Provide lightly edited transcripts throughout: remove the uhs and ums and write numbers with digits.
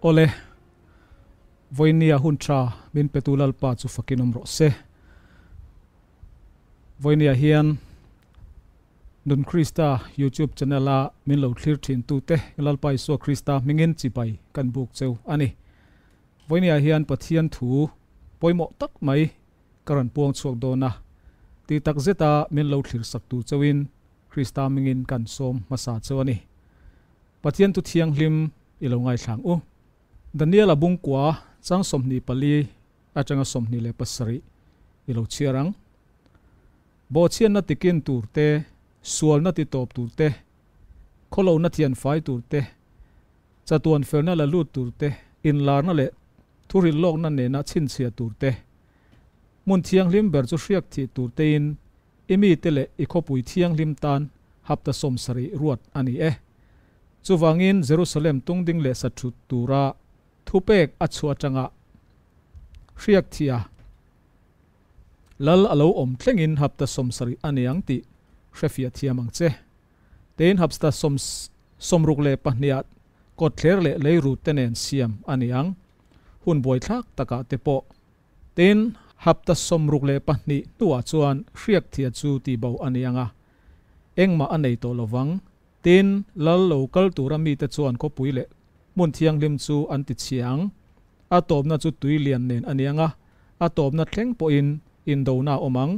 Awle, vawinia hun tha min petu Lalpa chu fakin awm rawh se. Vawinia hian Nun Krista YouTube channel a min lo thlir thin tute Lalpa Isua Krista hmingin chibai kan buk cheu a ni. Vawinia hian Pathian thu pawimawh tak mai ka rawn puang chhuak dawn a, ti tak zeta min lo thlir sak tur cheuin Krista hmingin kan sawm hmasa cheu a ni. Pathian thu thianghlim i lo ngaithlang u. Daniela bungkua chang 24 atanga 27 i lo chhiar ang. Bawhchhiatna tikin tur te, sualna titawp tur te, khawlohna thianfai tur te, chatuan felna la lut tur te, inlarna leh thuril lawkna nena chhinchhiah tur te, hmun thianghlim ber chu hriak thih tur tein i mite leh i khawpui thianghlim tan hapta 70 ruat a ni e. Chuvangin Jerusalem tungding leh sathut tura thupek a chhuah atanga hriak thih a, Lal a lo awm thlengin hapta 70 a ni ang tih hrefiah thiam ang che. Tein hapsta 62ah kawtthler leh leirut te nen siam a ni ang. Hun buaithlak takah te pawh. Tin, hapta 62 hnuah chuan hriak thia chu tihbo a ni ang a, engmah a nei tawh lovang. Tin, lal lo kal tura mite chuan khawpui leh hmun thianghlim chu an ti chhia ang. A tawpna chu tui lian nen a ni ang a, a tawpna thleng pawhin indona a awm ang.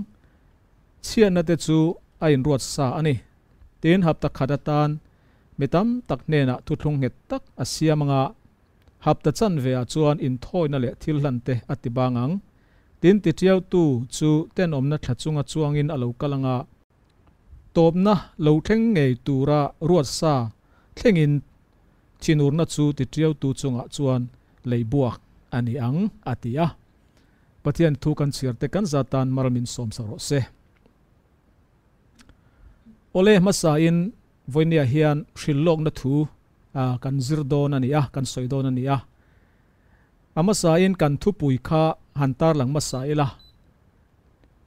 Chhiatna te chu a inruat sa a ni. Tin, hapta khat atan mi tam tak hnenah thuthlung nghet tak a siam ang a, Hapta chanve ah chuan inthawina leh thil hlan te a ti bang ang. Tin titiautu chu tenawmna thla chunga chuangin a lo kal ang a, tawpna lo thleng ngei tura ruat sa thlengin thinurna chu titiautu chungah chuan lei buak a ni ang, a ti a. Pathian thu kan chhiar te kan zat tan mar min sawm sak rawh se. Awle hmasain vawinia hian hrilhlawkna thu kan zir dawn a ni a, kan sawi dawn a ni a. A hmasain kan thupui kha han tarlang hmasa ila.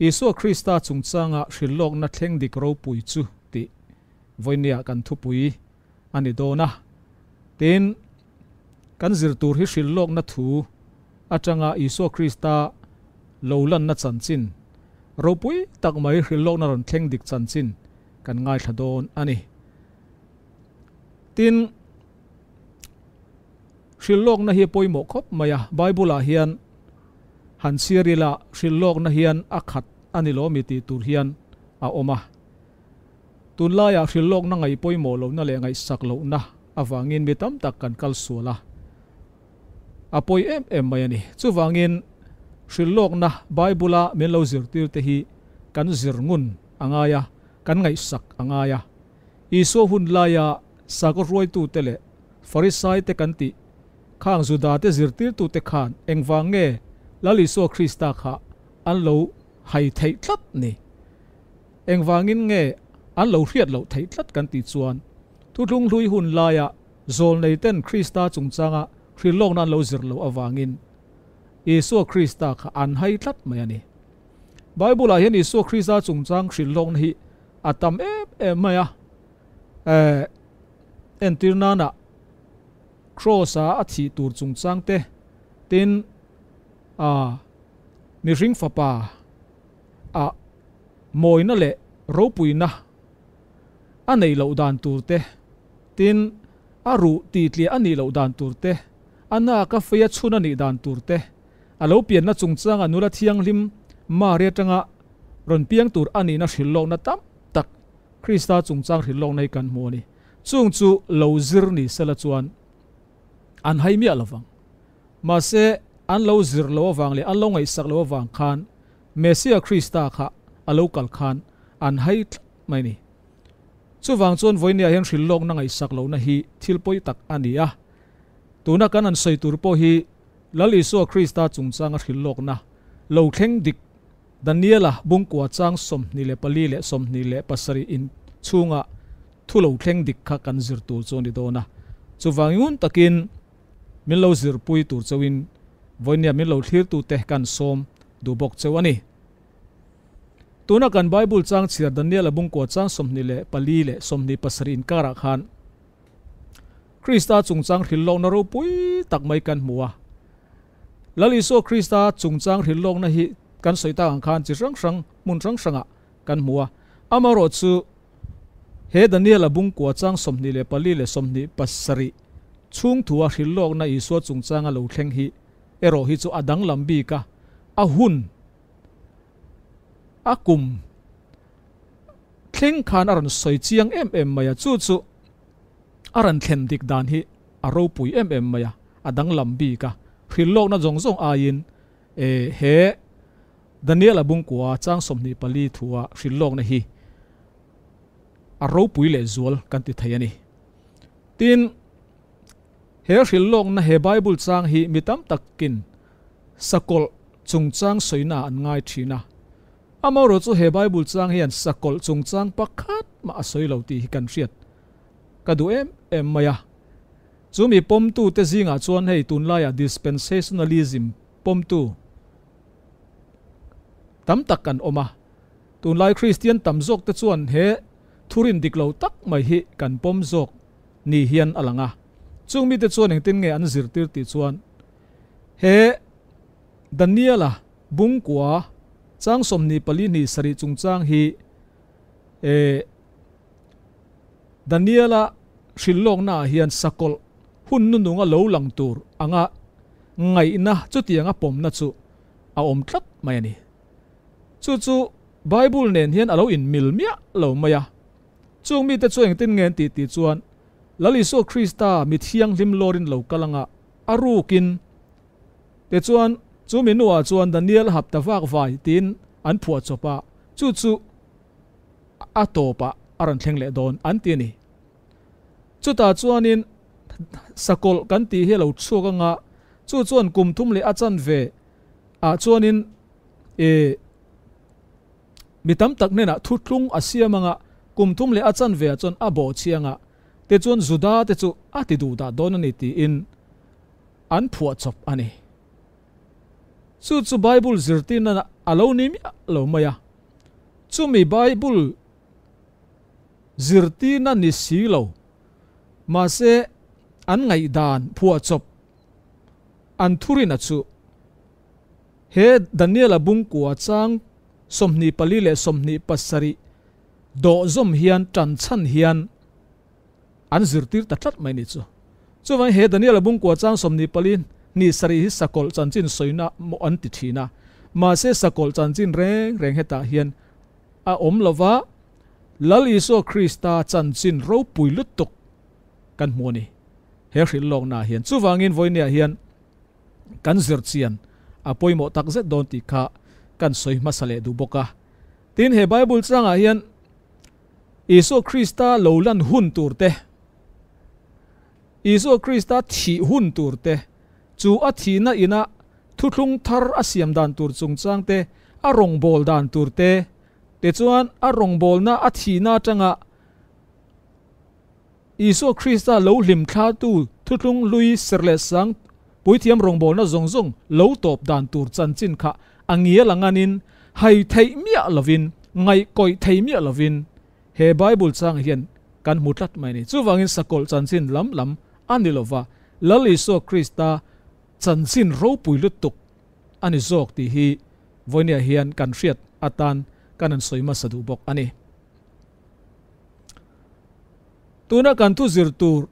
Isua Krista chungchanga hrilhlawkna thleng dik ropui chu tih vawinia kan thupui a ni dawn a. Tin, kan zir tur hi hrilhlawkna thu atanga Isua Krista lo lanna chanchin ropui tak mai hrilhlawkna rawn thleng dik chanchin kan ngaithla dawn a ni. Tin, hrilhlawkna hi a pawimawh khawp mai a, Bible-ah hian han chhiar ila hrilhlawkna hian a khat a ni lo mi tih tur hian a awm a. Tunlaiah hrilhlawkna ngaih pawimawh lohna leh ngaihsak lohna avangin mi tam tak kan kal sual a, a pawi em em mai a ni. Chuvangin hrilhlawkna Bible-a min lo zirtir te hi kan zir ngun a ngai a, kan ngaihsak a ngai a. Isua hun laia sakhaw hruaitute leh Farisaite kan tih khang Judate zirtirtute khan engvang nge Lal Isua Krista kha an lo hai theih tlat ni? Engvangin nge an lo hriat loh theih tlat kan tih chuan Thuthlung hlui hun laia zawlneiten Krista chungchanga hrilhlawkna an lo zir loh avangin Isua Krista kha an hai tlat mai a ni. Bible-ah hian Isua Krista chungchang hrilhlawkna hi a tam em em mai a, eh entir nana cross a a thih tur chungchang te, tin a mihring fapa a mawina leh ropuina a neih loh dan tur te, tin a ruh titliah a nih loh dan tur te, a nak a fei a chhun a nih dan tur te, a lo pianna chungchanga nula thianghlim Mari atanga rawn piang tur a nihna hrilhlawkna tam tak Krista chungchang hrilhlawkna hi kan hmu a ni. Chung chu lo zir ni sela chuan an hai miah lovang. Mahse, an lo zir lo avang leh an lo ngaihsak lo avang khan Messia Krista kha a lo kal khan an hai tlat mai a ni. Chuvang chuan vawinia hian hrilhlawkna ngaihsak lohna hi thil pawi tak a ni a. Tuna kan han sawi tur pawh hi Lal Isua Krista chungchanga hrilhlawkna lo thleng dik Daniela bungkua chang 24 leh 27 in chhunga thu lo thleng dik kha kan zir tur chu a ni dawn a. Chuvang ngun takin min lo zirpui tur chauhin vawinia min lo thlirtute kan sawm duh bawk chauh a ni. Tuna kan Bible chang chhiar Daniela bungkua chang 24 leh 27 inkarah khan Krista chungchang hrilhlawkna ropui tak mai kan hmu a. Lal Isua Krista chungchang hrilhlawkna hi kan sawi tak ang khan chi hrang hrang hmun hrang hrangah kan hmu a. Amaherawhchu he Daniela bungkua chang 24 leh 27 chhung thua hrilhlawkna Isua chungchanga lo thleng hi erawh hi chu a danglam bik a, a hun a kum thleng khan a rawn sawi chiang em em mai a, chu chu a rawn thlen dik dan hi a ropui em em mai a, a danglam bik a, hrilhlawkna zawng zawng aiin he Daniela bungkua chang 24 thua hrilhlawkna hi a ropui leh zual kan ti thei a ni. Tin, he hrilhlawkna he Bible chang hi mi tam takin sakawlh chungchang sawina an ngai thin a. Amaherawhchu chu he Bible chang hian sakawlh chungchang pakhat mah a sawi lo tih hi kan hriat ka duh em em mai a. Chu mi pawmtu te zingah chuan hei tunlaiah dispensationalism pawmtu tam tak kan awm a. Tunlai Kristian tam zawk te chuan he thurin dik lo tak mai hi kan pawm zawk ni hian a lang a. Chung mite chuan engtin nge an zirtir tih chuan he Daniela bungkua chang 24 ni sarih chungchang hi Daniela hrilhlawkna ah hian sakawlh hun nununga lo lang tur anga ngaihna chutianga pawmna chu a awm tlat mai a ni. Chu chu Bible nen hian a lo inmil miah lo mai a. Chung mite chu engtin nge an tih tih chuan Lal Isua Krista mi thianghlim lawrin lo kal anga a rukin te chuan chu mi nuah chuan Daniel hapta vak vai tiin an phuah chawp a, chu chu a tawpah a rawn thleng leh dawn an ti a ni. Chutah chuanin sakawlh kan tih hi a lo chhuak anga chu chuan kum thum leh a chanve ah chuanin mi tam tak hnenah thutlung a siam anga kum thum leh a chanve ah chuan a bawh chiang a, tichuan Juda te chu a ti duh dah dawn a ni tiin an phuah chawp a ni. Chu chu Bible zirtirna a lo ni miah lo mai a, chumi Bible zirtirna ni si lo, mahse an ngaihdan phuah chawp an thurina chu he Daniela bungkua chang 24 leh 27 dawhzawm hian tan chhan hian an zirtir ta tlat mai ni chu. Chuvang he Daniela bungkua chang 24 ni sarih hi sakawlh chanchin sawina maw an ti thin a, mahse sakawlh chanchin reng reng hetah hian a awm lova, Lal Isua Krista chanchin ropui lutuk kan hmu a ni he hrilhlawknaah hian. Chuvangin vawinia hian kan zirchian a pawimawh takzet dawn tih kha kan sawi hmasa leh duh bawk a. Tin, he Bible changah hian Isua Krista lo lan hun tur te, Isua Krista thih hun tur te, chu a thihna ina thuthlung thar a siam dan tur chungchang te, a rawngbâwl dan tur te, tichuan a rawngbâwlna a thihna atanga Isua Krista lo hlim thlatu thuthlung hlui serh leh sang puithiam rawngbâwlna zawng zawng lo tawp dan tur chanchin kha a ngial anganin hai theih miah lovin, ngaihkawih thei miah lovin he Bible changah hian kan hmu tlat mai a ni. Chuvangin sakawlh chanchin lam lam a ni lova, Lal Isua Krista chanchin ropui lutuk a ni zawk tih hi vawinia hian kan hriat atan kan han sawi hmasa duh bawk a ni. Tuna kan thu zir tur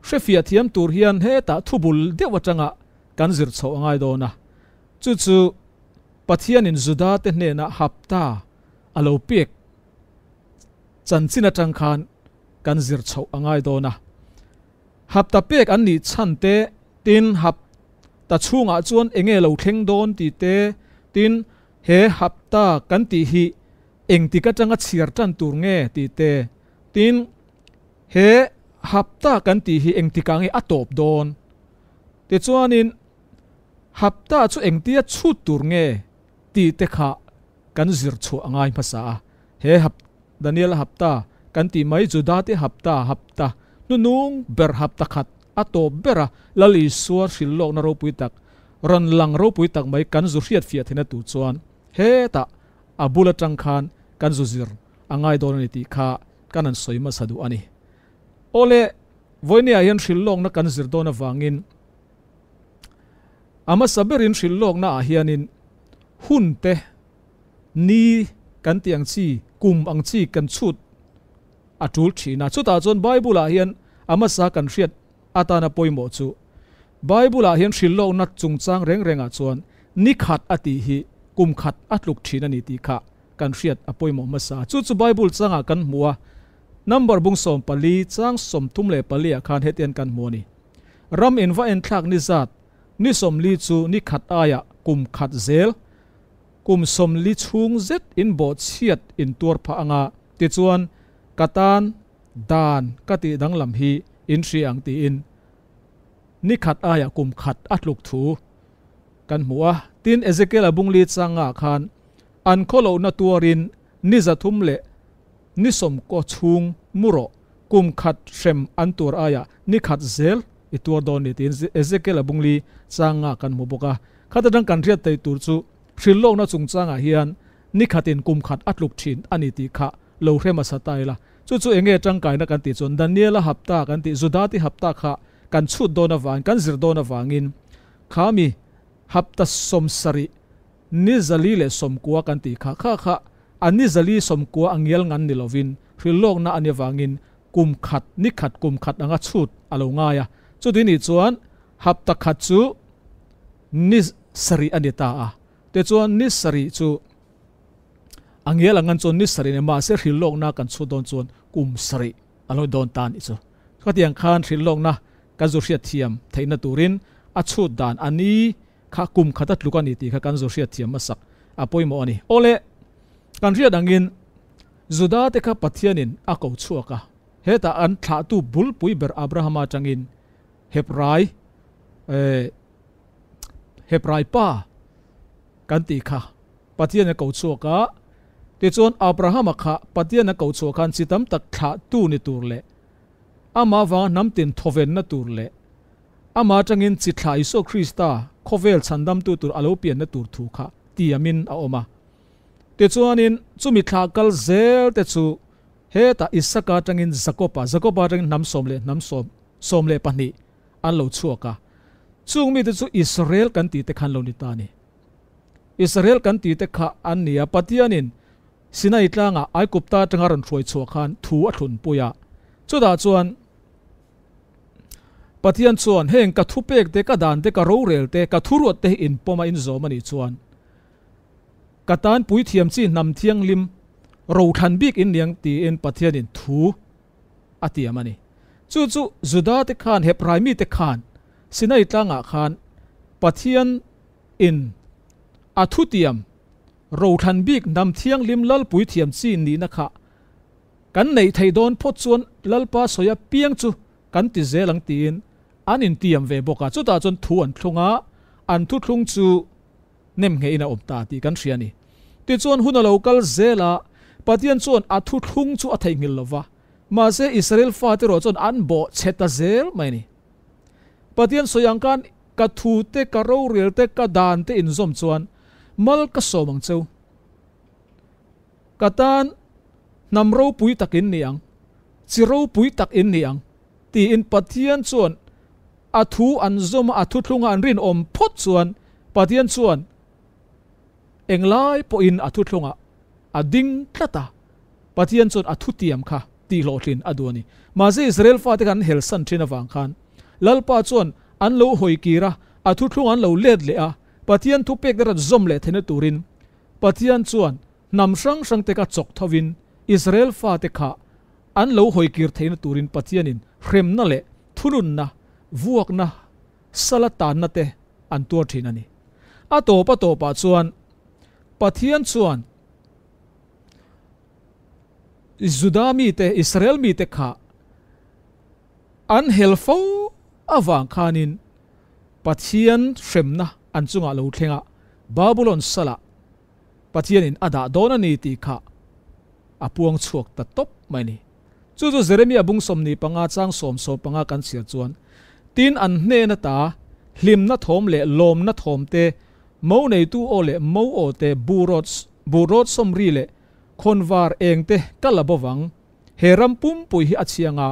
hrefiah thiam tur hian hetah thubul deuh atanga kan zir chhoh a ngai dawn a, chu chu Pathianin Juda te hnenah hapta a lo pek chanchin atang khan kan zir chhoh a ngai dawn a. Hapta pek an nih chhan te, tin hapta chhungah chuan enge lo thleng dawn tih te, tin he hapta kan tih hi engtik atanga chhiar tan tur nge tih te, tin he hapta kan tih hi engtikah nge a tawp dawn, tichuanin hapta chu engtia chhut tur nge tih te kha kan zir chhuah a ngai hmasa a. He hap Daniel hapta kan tih mai Juda te hapta hapta hnunung ber hapta khat a tawp ber a, Lal Isua hrilhlawkna ropui tak rawn lang ropui tak mai kan zu hriat fiah theihna tur chuan hetah a bul atang khan kan zu zir a ngai dawn a ni tih kha kan han sawi hmasa duh a ni. Awle, vawinia hian hrilhlawkna kan zir dawn avangin. Ama saberin hrilhlawk na ah hianin hun te ni kan ti ang chi kum ang chi kan chhut a tul thina. Chutah chuan Bible ah hian ama sa kan hriat atana pawimawh chu Bible ah hian hrilhlawk na chungchang reng rengah chuan ni khat a tih hi kum khat a tluk thin a ni tih kha kan hriat a pawimawh hmasa. Chu chu Bible changah kan hmu a, number bung 14 chang 34 ah khan hetian kan hmu a ni. Ram in va enthlak ni zat ni 40 chu ni khat aiah kum khat zel kum 40 chhung zet in bawhchhiat in tuar phah anga tichuan ka tan dan ka tih danglam hi in hria ang tiin ni khat aiah kum khat a tluk thu kan hmu a. Tin, Ezekiel a bungli changah khan an khawlohna tuarin ni 300 leh ni 90 chhung mu rawh kum khat hrem an tuar aiah ni khat zel i tuar dawn ni tiin Ezekiel a bungli changah kan hmu bawk a. Khat atang kan hriat thei tur chu hrilhlawkna chungchangah hian ni khatin kum khat a tluk thin a ni tih kha lo hre hmasa ta ila. Chu chu enge tangkaina kan tih chuan Daniela hapta kan tih Judati hapta kha kan chhut dawn avangin kan zir dawn avangin khami hapta 70 ni 490 kan tih kha kha kha a ni 490 a ngial ngan ni lovin hrilhlawkna a ni avangin kum khat ni khat kum khat anga chhut a lo ngai a. Chuti nih chuan hapta khat chu ni 7 a ni ta a. Tichuan ni 7 chu a ngial angan chuan ni 7 ni mahse hrilhlawkna kan chhut dawn chuan kum 7 a lo dawn ta a nih chu. Khatiang khan hrilhlawkna kan zu hriat thiam theihna turin a chhut dan a ni kha kum khat a tluk a ni tih kha kan zu hriat thiam hmasak a pawimawh a ni. Awle, kan hriat angin Juda te kha Pathianin a ko chhuak a, hetah an thlahtu bulpui ber Abrahama atangin Hebrai Hebrai pa kan tih kha Pathian a ko chhuak a, tichuan Abrahama kha Pathian a ko chhuah khan chi tam tak thlahtu ni tur leh amah avanga hnam tin thawvenna tur leh amah atangin chi thlah Isua Krista khawvel chhandamtu tur a lo pianna tur thu kha tiamin a awm a. Tichuanin chumi thlah kal zel te chu hetah Isaka atangin Jakoba, Jakoba atangin hnam sawm leh hnam sawm 12 an lo chhuak a. Chung mite chu Israel kan tih te khan lo ni ta a ni. Israel kan tih te kha an ni a, Pathianin Sinai tlangah Aigupta atanga rawn hruai chhuah khan thu a thlunpui a. Chutah chuan Pathian chuan heng ka thupek te, ka dan te, ka rorel te, ka thuruat te hi inpawm a inzawm a nih chuan ka tan puithiam chi hnam thianghlim rothlan bik in niang tiin Pathianin thu a tiam a ni. Chu chu Juda te khan, Hebrai mite khan Sinai tlangah khan Pathian in a thutiam rothlan bik hnam thianghlim lal puithiam chi nihna kha kan neih thei dawn phawt chuan Lalpa sawi apiang chu kan ti zel ang tiin an intiam ve bawk a. Chutah chuan thu an thlung a, an thuthlung chu nem ngeiin a awm ta tih kan hria a ni. Tichuan hun a lo kal zel a, Pathian chuan a thuthlung chu a theihnghilh lo va, mahse Israel fate erawh chuan an bawh chhe ta zel mai a ni. Pathian sawi ang khan ka thu te, ka rorel te, ka dan te inzawm chuan mal ka sawm ang cheu. Ka tan hnam ropui tak in ni ang, chi ropui tak in ni ang tiin Pathian chuan a thu an zawm a, a thuthlunga an rinawm phawt chuan Pathian chuan englai pawhin a thuthlungah a ding tlat a, Pathian chuan a thutiam kha tihhlawhtlin a duh a ni. Mahse Israel fate khan an helsan thin avang khan Lalpa chuan an lo hawi kir a, a thuthlung an lo let leh a, Pathian thupek te rawn zawm leh theihna turin Pathian chuan hnam hrang hrang te kha chawk thovin Israel fate kha an lo hawi kir theihna turin Pathianin hremna leh thununna, vuakna, sala tanna te an tuar thin a ni. A tawp a tawpah chuan Pathian chuan Juda mite, Israel mite kha an hel fo avang khanin Pathian hremna an chungah lo thleng a, Babulon salah Pathianin a dah dawn a ni tih kha a puang chhuak ta tawp mai a ni. Chu chu Jeremia bung 25 chang 10 15 kan chhiar chuan, Tin an hnen ata hlimna thawm leh lawmna thawm te, mo neitu aw leh mo aw te, burawt sawmri leh khawnvar eng te ka la bovang, he ram pumpui hi a chhianga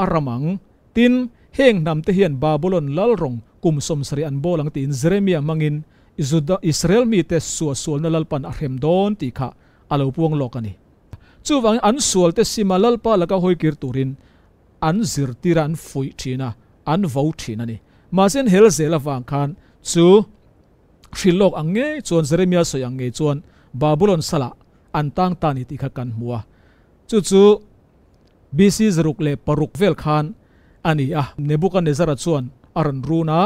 a ram ang. Tin, heng hnam te hian Babulon lal rawng kum 70 an bol ang tiin Jeremia mangin Juda Israel mi te suwa sual na lalpan a hrem dawn ti kha alo puang lawk ani. Chuwang an sual te sima lalpa laka hoikir turin an zirtira an fui thina an vo thin ani. Mahse hel zel awang khan chu hrilok ang nge chuan Jeremia soi ang nge chuan Babylon sala an tang ta ni ti kha kan hmua. Chu chu BC zaruk le paruk vel khan ani a. Nebuchadnezzar chuan aran runa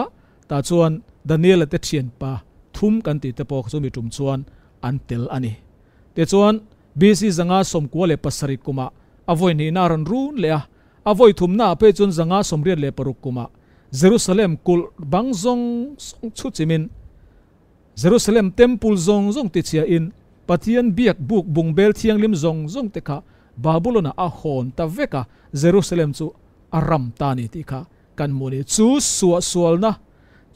ta chuan Daniel te thian pa thum kan ti te pawh chu mi tum chuan an tel ani. Te chuan BC zanga somkua le pasarih kuma avoi ni na ran run le a avoi thum na pe chun zanga somriat le paruk kuma Jerusalem kul bang zong song chu chimin Jerusalem temple zong zong ti chia in Pathian biak buk bungbel thiang lim zong zong te kha Babylon a hon ta veka Jerusalem chu aram ta ni ti kha kan muni chu suwa sual na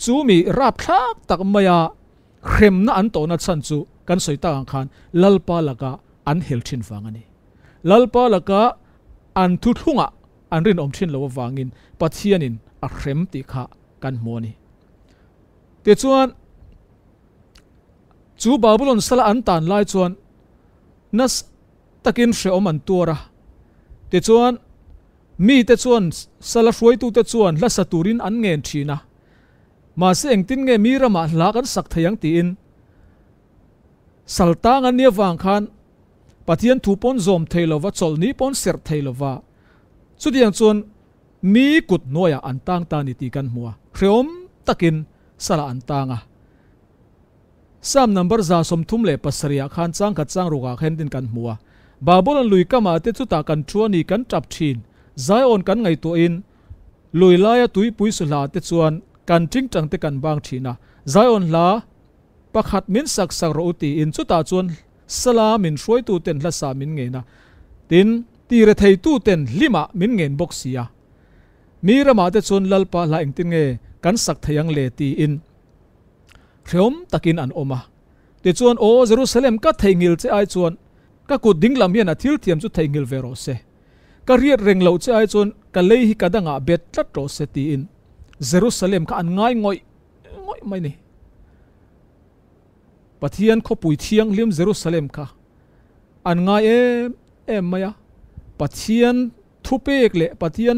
chu mi rap thlak tak maya khrem na an to na chan chu kan soita ang khan lalpa laka an hel thin wang ani. Lalpa laka an thu thunga an rin om thin lo wangin Pathianin a khrem ti kha kan muni. Te chuan chu Babylon sala an tan lai chuan nas takin hre om an tuara. Te chuan mi te chuan sala hruai tu te chuan hla saturin an ngen thina. Ma se engtin nge mi rama hla kan sak theiang tiin saltang an nia wang khan Pathian thu pon zom theilova chawlni pon ser theilova. Chutiang chuan mi kut noya an tang ta ni ti kan hmua. Hreom takin sala an tanga. Sam number za som thum le pasariah khan chang khat chang ruka khen din kan hmua. Babylon lui kama te chuta kan thuani kan tap thin. Zion kan ngai to in lui laia tui pui su hla te chuan kan ting tang te kan bang thina. Zion hla pakhat min sak sak ro ti in chuta chuan sala min hruai tu ten hla sa min nge na. Tin ti re thei tu ten lima min ngen bawk sia. Mi rama te chuan lalpa hla engtin nge kan sak theiang le ti in hreom takin an oma. Te chuan o Jerusalem ka theingil che ai chuan ka kut ding lam hian a thil thiam chu theingil ve ro se. Ka riat reng lo che ai chuan ka lei hi ka danga bet tlat ro se ti in Jerusalem ka an ngai ngoi ngoi mai ni. Pathian khawpui thiang hlim Jerusalem kha an ngai em em mai a. Pathian thupek le Pathian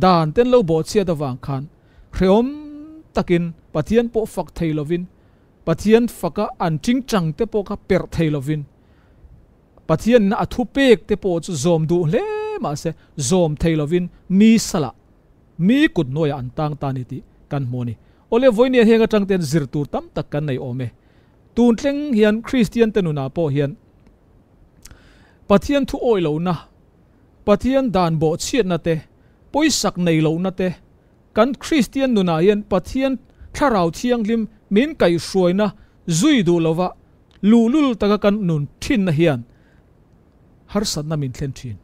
dan ten lo bo chia da wang khan hreom takin Pathian pawh fak thei lovin Pathian faka an ting chang te pawh kha per thei lovin Pathian na a thupek te pawh chu zawm duh hle ma se zawm thei lovin mi sala mi kut noya an tang ta ni ti kan hmu ni. Ole voinia henga tang ten zir tur tam tak kan nei awm e. Tun thleng hian Christian te nuna pawh hian Pathian thu awi lo na Pathian dan bo chhiat na te pawisak nei lo na te kan Christian nuna hian Pathian thlarau thiang hlim min kai hruai na zui du lova lulul taka kan nun thin na hian har sat na min thlen thin.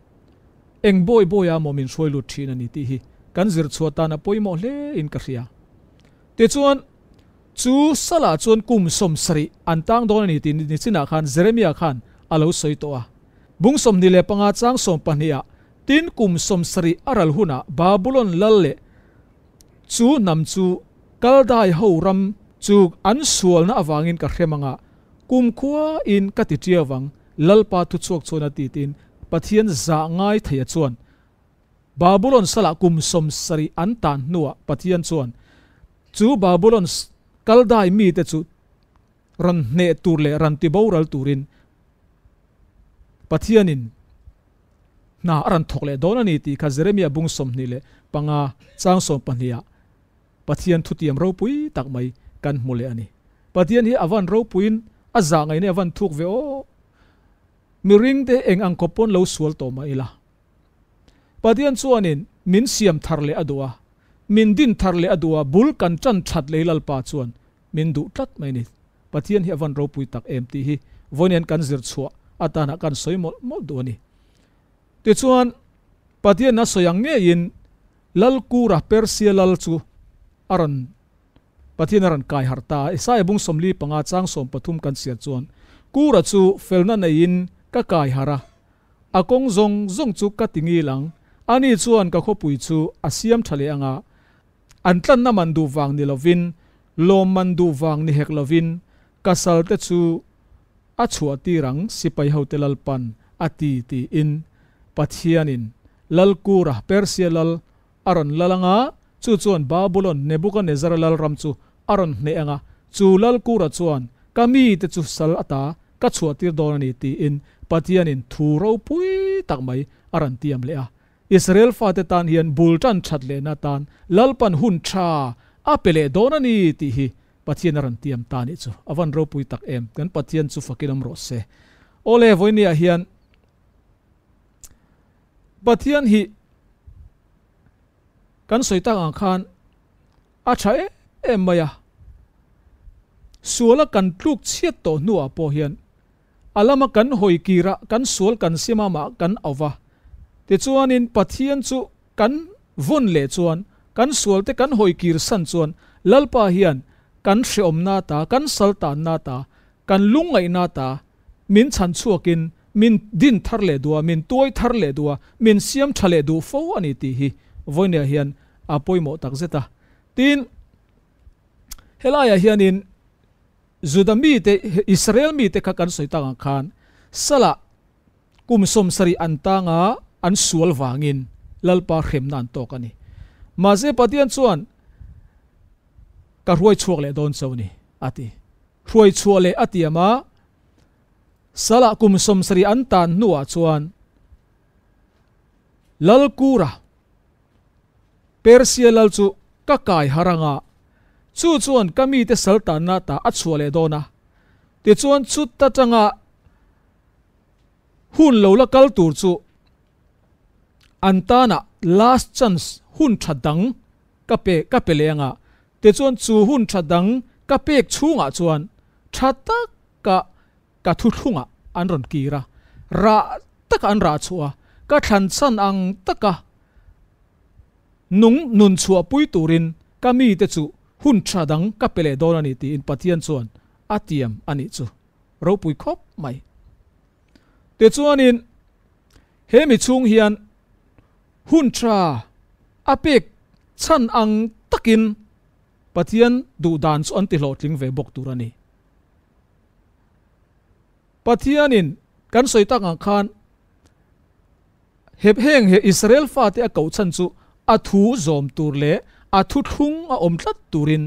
Eng boy boya mo min hruai lut thin ani ti hi kan zir chhuata na pawimawh hle in ka hria. Te chuan chu sala chuan kum 70 an tang dawn ani ti ni china khan Jeremia khan alo soi to a. Bung 25 chang 12 a tin kum 70 aral huna Babylon lal le chu nam chu Kaldai ho ram chu an sual na awangin ka hremanga kum khua in ka ti tiawang lalpa thu chuak chuan a ti tin Pathian za ngai theia chuan Babylon sala kum 70 an tan nuwa Pathian chuan chu Babylon Kaldai mi te chu ran hne tur le ran ti boral turin Pathianin na ran thok le don ani ti kha Jeremia bung 25 chang 12 Pathian thutiam ropui tak mai kan hmule ani. Pathian hi avan ropuin a za ngai ne avan thuk ve o miring te eng ang kopon lo sual to ma ila. Pathian chuanin min siam thar le adua min din thar le adua bul kan chan that le lalpa chuan min du tlat mai ni. Pathian hi avan ropui tak em ti hi voinen kan zir chua atana kan soi mol mol du ani. Ti chuan Pathian na soyang nge in lalkura Persia lal chu aran Pathian aran kai harta. Isaiah bung 35 chang 13 kan sia chuan kura chu felna nei in ka kai hara akong zong zong chu ka tingi lang ani chuan ka khopui chu asiam thale anga An tlanna man duh vang ni lovin, lawmman duh vang ni hek lovin, ka salte chu a chhuahtir ang, sipai hote Lalpan a ti tiin Pathianin Lalkura, Persia lal, a rawn lal anga, chu chuan Babulon Nebukanezzara lalram chu a rawn hneh anga, chu Lalkura chuan ka mite chu sal ata ka chhuahtir dawn a ni tiin Pathianin thu ropui tak mai a rawn tiam leh a. Israel fate tan hian bul tan that lehna atan Lalpan hun tha a pe leh dawn a ni tih hi Pathian a rawn tiam ta nih chu a van ropui tak em, kan Pathian chu fakin awm rawh se. Awle, vawinia hian Pathian hi kan sawi tak ang khan a tha em em mai a, suala kan tluk chhiat tawh hnuah pawh hian A lama kan hawi kira kan sual kan sim a mah kan au va. Tichuanin Pathian chu kan vawn leh chuan, kan sualte kan hawi kir san chuan Lalpa hian kan hreawmna ta, kan saltanna ta, kan lungngaihna ta min chhan chhuakin min din thar leh duh a, min tuai thar leh duh a, min siam tha leh duh fo a ni tih hi vawinia hian a pawimawh takzet a. Tin, helaiah hianin Juda mite, Israel mite kha kan sawi tak ang khan Salah kum 70 an tanga an sual vangin Lalpa hremna an tawk a ni. Mahse Pathian chuan ka hruai chhuak leh dawn cho ni a ti. Hruai chhuah leh a tiam a, Salah kum 70 an tan hnuah chuan Lalkura, Persia lal chu ka kai har anga, chu chuan ka mite saltanna ta a chhuah leh dawn a, tichuan chut atanga hun lo la kal tur chu an tana last chance hun tha dang ka pe ka pe leh anga, tichuan chu hun tha dang ka pek chhungah chuan tha taka Ka thuthlungah an rawn kir a, rah taka an rah chhuah a, ka thlan chhan ang taka nung nun chhuahpui turin ka mite chu hun tha dang ka pe leh dawn a ni tiin Pathian chuan a tiam a nih chu. Ropui khawp mai. Tichuanin he mi chhung hian hun tha a pek chhan ang takin Pathian duhdan chu an ti hlawhtling ve bawk tur a ni. Pathianin kan sawi tak ang khan hep heng he Israel fate a koh chhan chu a thu zawm tur leh a thuthlung a awm tlat turin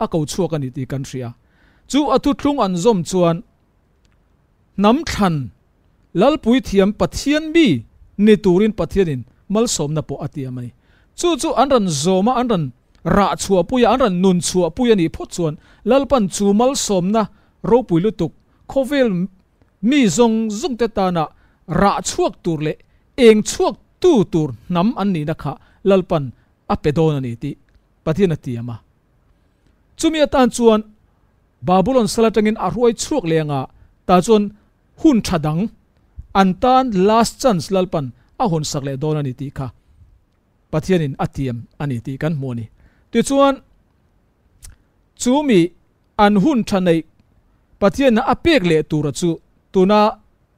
a ko chhuak a ni tih kan hria. Chu a thuthlung an zawm chuan hnam thlan Lalpui thiam Pathian mi ni turin Pathianin malsawmna pawh a tiam a ni. Chu chu an rawn zawm a, an rawn rah chhuahpui a, an rawn nun chhuahpui a nih phawt chuan Lalpan chu malsawmna ropui lutuk khawvel mi zawng zawng te tana rah chhuak tur leh eng chhuak tu tur hnam an nihna kha Lalpan a pe dawn a ni tih Pathian a tiam a. Chumi atan chuan Babulon sal atangin a hruai chhuak leh anga tah chuan hun tha dang an tan last chance Lalpan a hawn sak leh dawn a ni tih kha Pathianin a tiam a ni tih kan hmu a ni. Tichuan, chu mi an hun tha neih Pathianna a pek leh tura chu tuna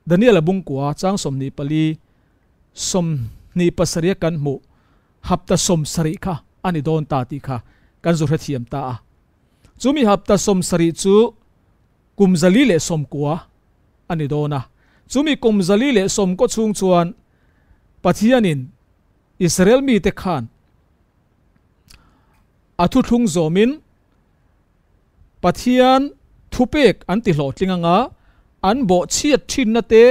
Daniela bungkua chang 24, 27 a kan hmuh hapta 70 kha a ni dawn ta tih kha kan zu hrethiam ta a. Chu mi hapta 70 chu kum 190 a ni dawn a. Chu mi kum 190 chhung chuan Pathianin Israel mite khan a thuthlung zawmin Pathian thupek an ti hlawhtling anga an bawh chhiat thinna te,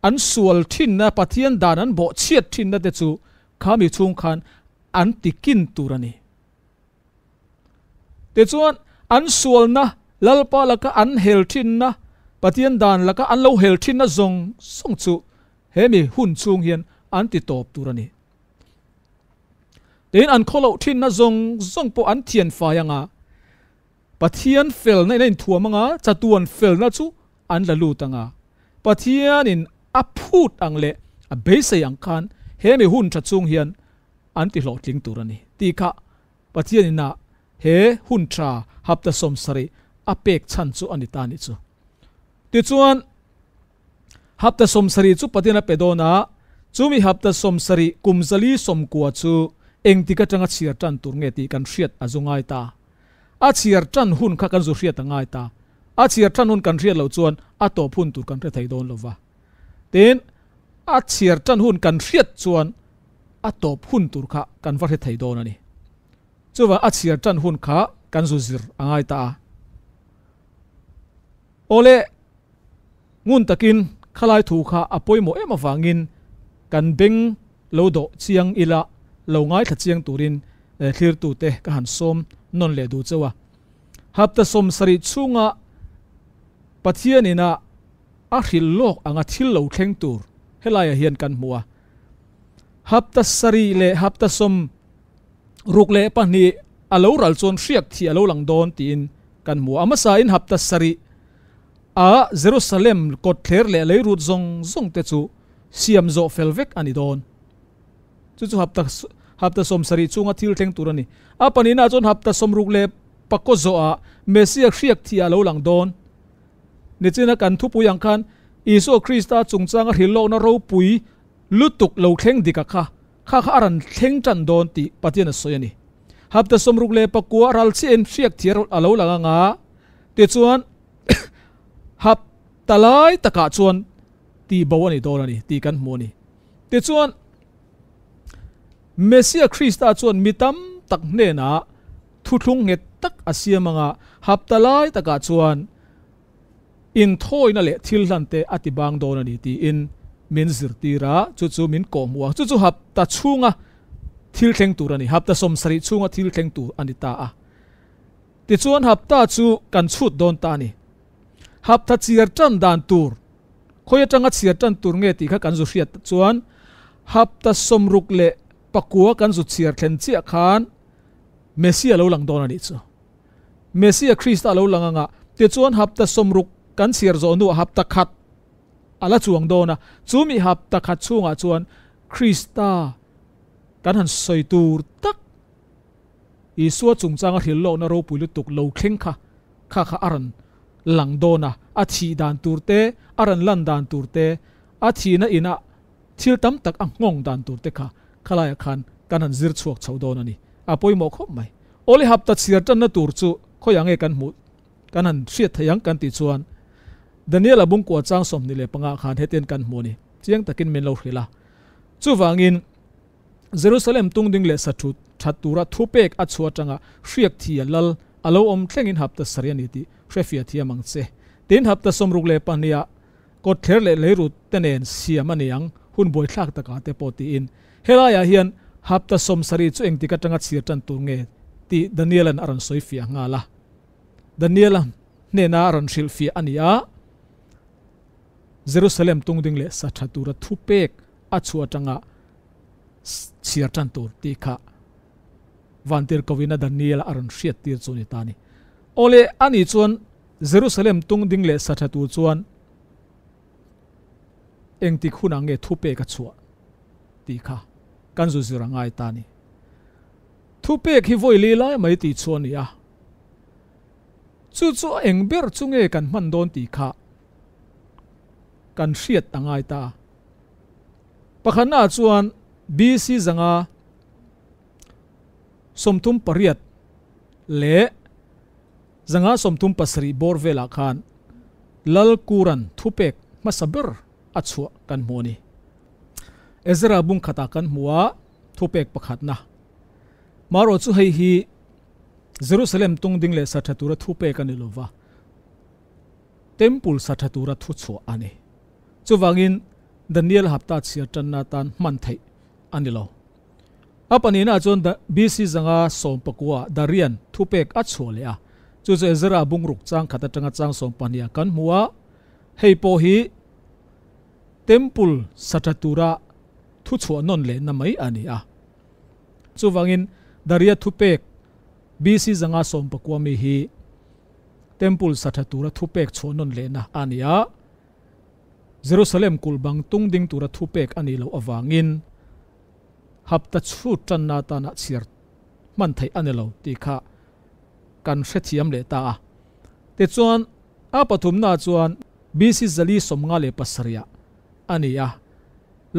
an sual thinna, Pathian dan an bawh chhiat thinna te chu khami chhung khan an ti kin tur a ni. Tichuan an sualna Lalpa laka an hel thinna, Pathian dan laka an lo hel thinna zawng zawng chu he mi hun chhung hian an ti tawp tur a ni. Tin, an khawloh thinna zawng zawng pawh an thian fai anga, Pathian felna in a inthuam anga, chatuan felna chu an la lut anga, Pathianin a phut ang leh a beisei ang khan he mi hun tha chung hian an ti hlawhtling tur a ni tih kha Pathianin a he hun tha hapta 70 a pek chhan chu a ni ta nih chu. Tichuan, hapta 70 chu Pathian a pe dawn a, chumi hapta 70 kum 190 chu Engtik atanga chhiar tan tur nge tih kan hriat a zu ngai ta. A chhiar tan hun kha kan zu hriat a ngai ta. A chhiar tan hun kan hriat loh chuan a tawp hun tur kan hre thei dawn lo va. Tin, a chhiar tan hun kan hriat chuan a tawp hun tur kha kan va hre thei dawn a ni. Chuvang a chhiar tan hun kha kan zu zir a ngai ta a. Awle, ngun takin khalai thu kha a pawimawh em avangin kan beng lo dawh chiang ila lo ngaithla chiang turin thlirtute ka han sawm nawn leh duh chauh a. Hapta 70 chhunga Pathianin a a hrilh lawk anga thil lo thleng tur helaiah hian kan hmu a. Hapta 7 leh hapta 62 a lo ral chuan hriak thih a lo lang dawn tiin kan hmu a. A hmasain hapta 7 a Jerusalem kawtthler leh leirut zawng zawng te chu siam zawh fel vek a ni dawn. Chu chu hapta hapta 70 chhunga thil thleng tur a ni. A pahnihnaah chuan hapta 64 zawhah Messiah hriak thih a lo lang dawn. Nichina kan thupui ang khan Isua Krista chungchanga hrilhlawkna ropui lutuk lo thleng dik a kha, kha kha a rawn thleng tan dawn tih Pathian a sawi a ni. Hapta 69 ral chiahin hriak thih a lo lang anga, tichuan hapta lai takah chuan tihbo a ni dawn a ni tih kan hmu a ni. Tichuan Messiah Krista chuan mi tam tak hnenah thuthlung nghet tak a siam anga, hapta lai takah chuan inthawina leh thil hlan te a ti bang dawn a ni tiin min zirtir a, chu chu min kawhhmuh a, chu chu hapta chhunga thil thleng tur a ni, hapta 70 chhunga thil thleng tur a ni ta a. Tichuan hapta chu kan chhut dawn ta a ni. Hapta chhiar tan dan tur, khawi atanga chhiar tan tur nge tih kha kan zu hriat chuan hapta 69 kan zu chhiar thlen chiah khan Messiah lo lang dawn a nih chu. Messiah Krista lo lang anga, tichuan hapta 60 kan chhiar zawh hnuah hapta khat a la chuang dawn a, chumi hapta khat chhungah chuan Krista kan han sawi tur tak Isua chungchanga hrilhlawkna ropui lutuk lo thleng kha kha kha a rawn lang dawn a, a thih dan tur te, a rawn lan dan tur te, a thihna inah thil tam tak a nghawng dan tur te kha khalaiah khan kan han zir chhuak chho dawn a ni. A pawimawh khawp mai. Awle hapta chhiar tanna tur chu khawiah nge kan hmuh kan han hriat thei ang kan tih chuan Daniel a bungkua chang 25 khan hetian kan hmu a ni. Chiang takin min lo hrilh a. Chuvangin Jerusalem tungding leh sathut that tura thupek a chhuah atanga hriak thi a lal a lo awm thlengin hapta 7 a ni tih hrefia thiam ang che. Tin hapta 62 kawtthler leh leirut te nen siam a ni ang hun buaithlak takah te pawh tiin helaiah hian hapta 70 chu engtik atanga chhiar tan tur nge tih Danielan a rawn sawi fiah nghal a. Daniela hnena a rawn hrilh fiah a ni a, Jerusalem tungding leh sa tha tura thupek a chhuah atanga chhiar tan tur tih kha vantir kovina Daniela a rawn hriat tir chu ni ta ni. Awle ani chuan Jerusalem tungding leh sa tha tur chuan engtik hunah nge thupek a chhuah tih kha kan zu zir a ngai ta ni. Thupek hi vawi li lai mai tih chu a ni a. Chu chu a eng ber chu nge kan hman dawn tih kha kan hriat a ngai ta. Pakhatna chuan BC 138 leh 137 bawr velah khan Lal Kuran thupek hmasa ber a chhuah kan hmu a ni. Ezra bung khatah kan hmu a thupek pakhatna. Maro chu hei hi Jerusalem tungding leh sa tha tura thupek a ni lova, temple sa tha tura thu chhuah a ni. Chuvangin Daniel hapta chhiar tanna tan hman theih a ni lo. A pahnihna chuan BC 119 Darian thupek a chhuah leh a, chu chu Ezra bungruk chang khat atanga chang 12 kan hmu a, hei pawh hi temple sa tha tura thu chhuah nawn leh na mai a ni a. Chuvangin Daria thupek BC 119 mi hi temple sa tha tura thupek chhuah nawn leh na a ni a. Jerusalem kulbang tungding tura thupek a ni lo awangin hapta chhut tanna tana chhiar hman theih a ni lo tih kha kan hrethiam leh ta a. Tichuan a pathumna chuan BC 457 a ni a.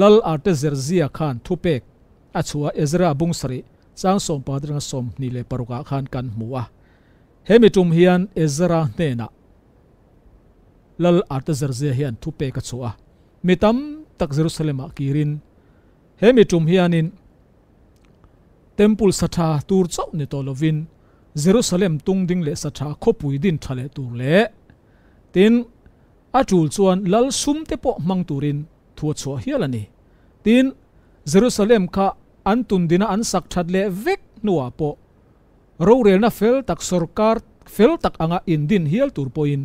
Lal Artaxerxes khan thupek a chhuah Ezra bung 7 chang sawmpa atanga 26 ah khan kan hmu a. Hemi tum hian Ezra hnenah Lal Artaxerxes hian thu pek a chhuah a, mi tam tak Jerusalem ah kirin hemi tum hianin Temple sa tha tur chauh ni tawh lovin Jerusalem tung ding leh sa tha khawpui din tha leh tur leh tin a tul chuan lal sum te pawh hmang turin thu a chhuah hial a ni. Tin, Jerusalem kha an tun dina an sak that leh vek hnuah pawh rorelna fel tak sorkar fel tak anga indin hial tur pawhin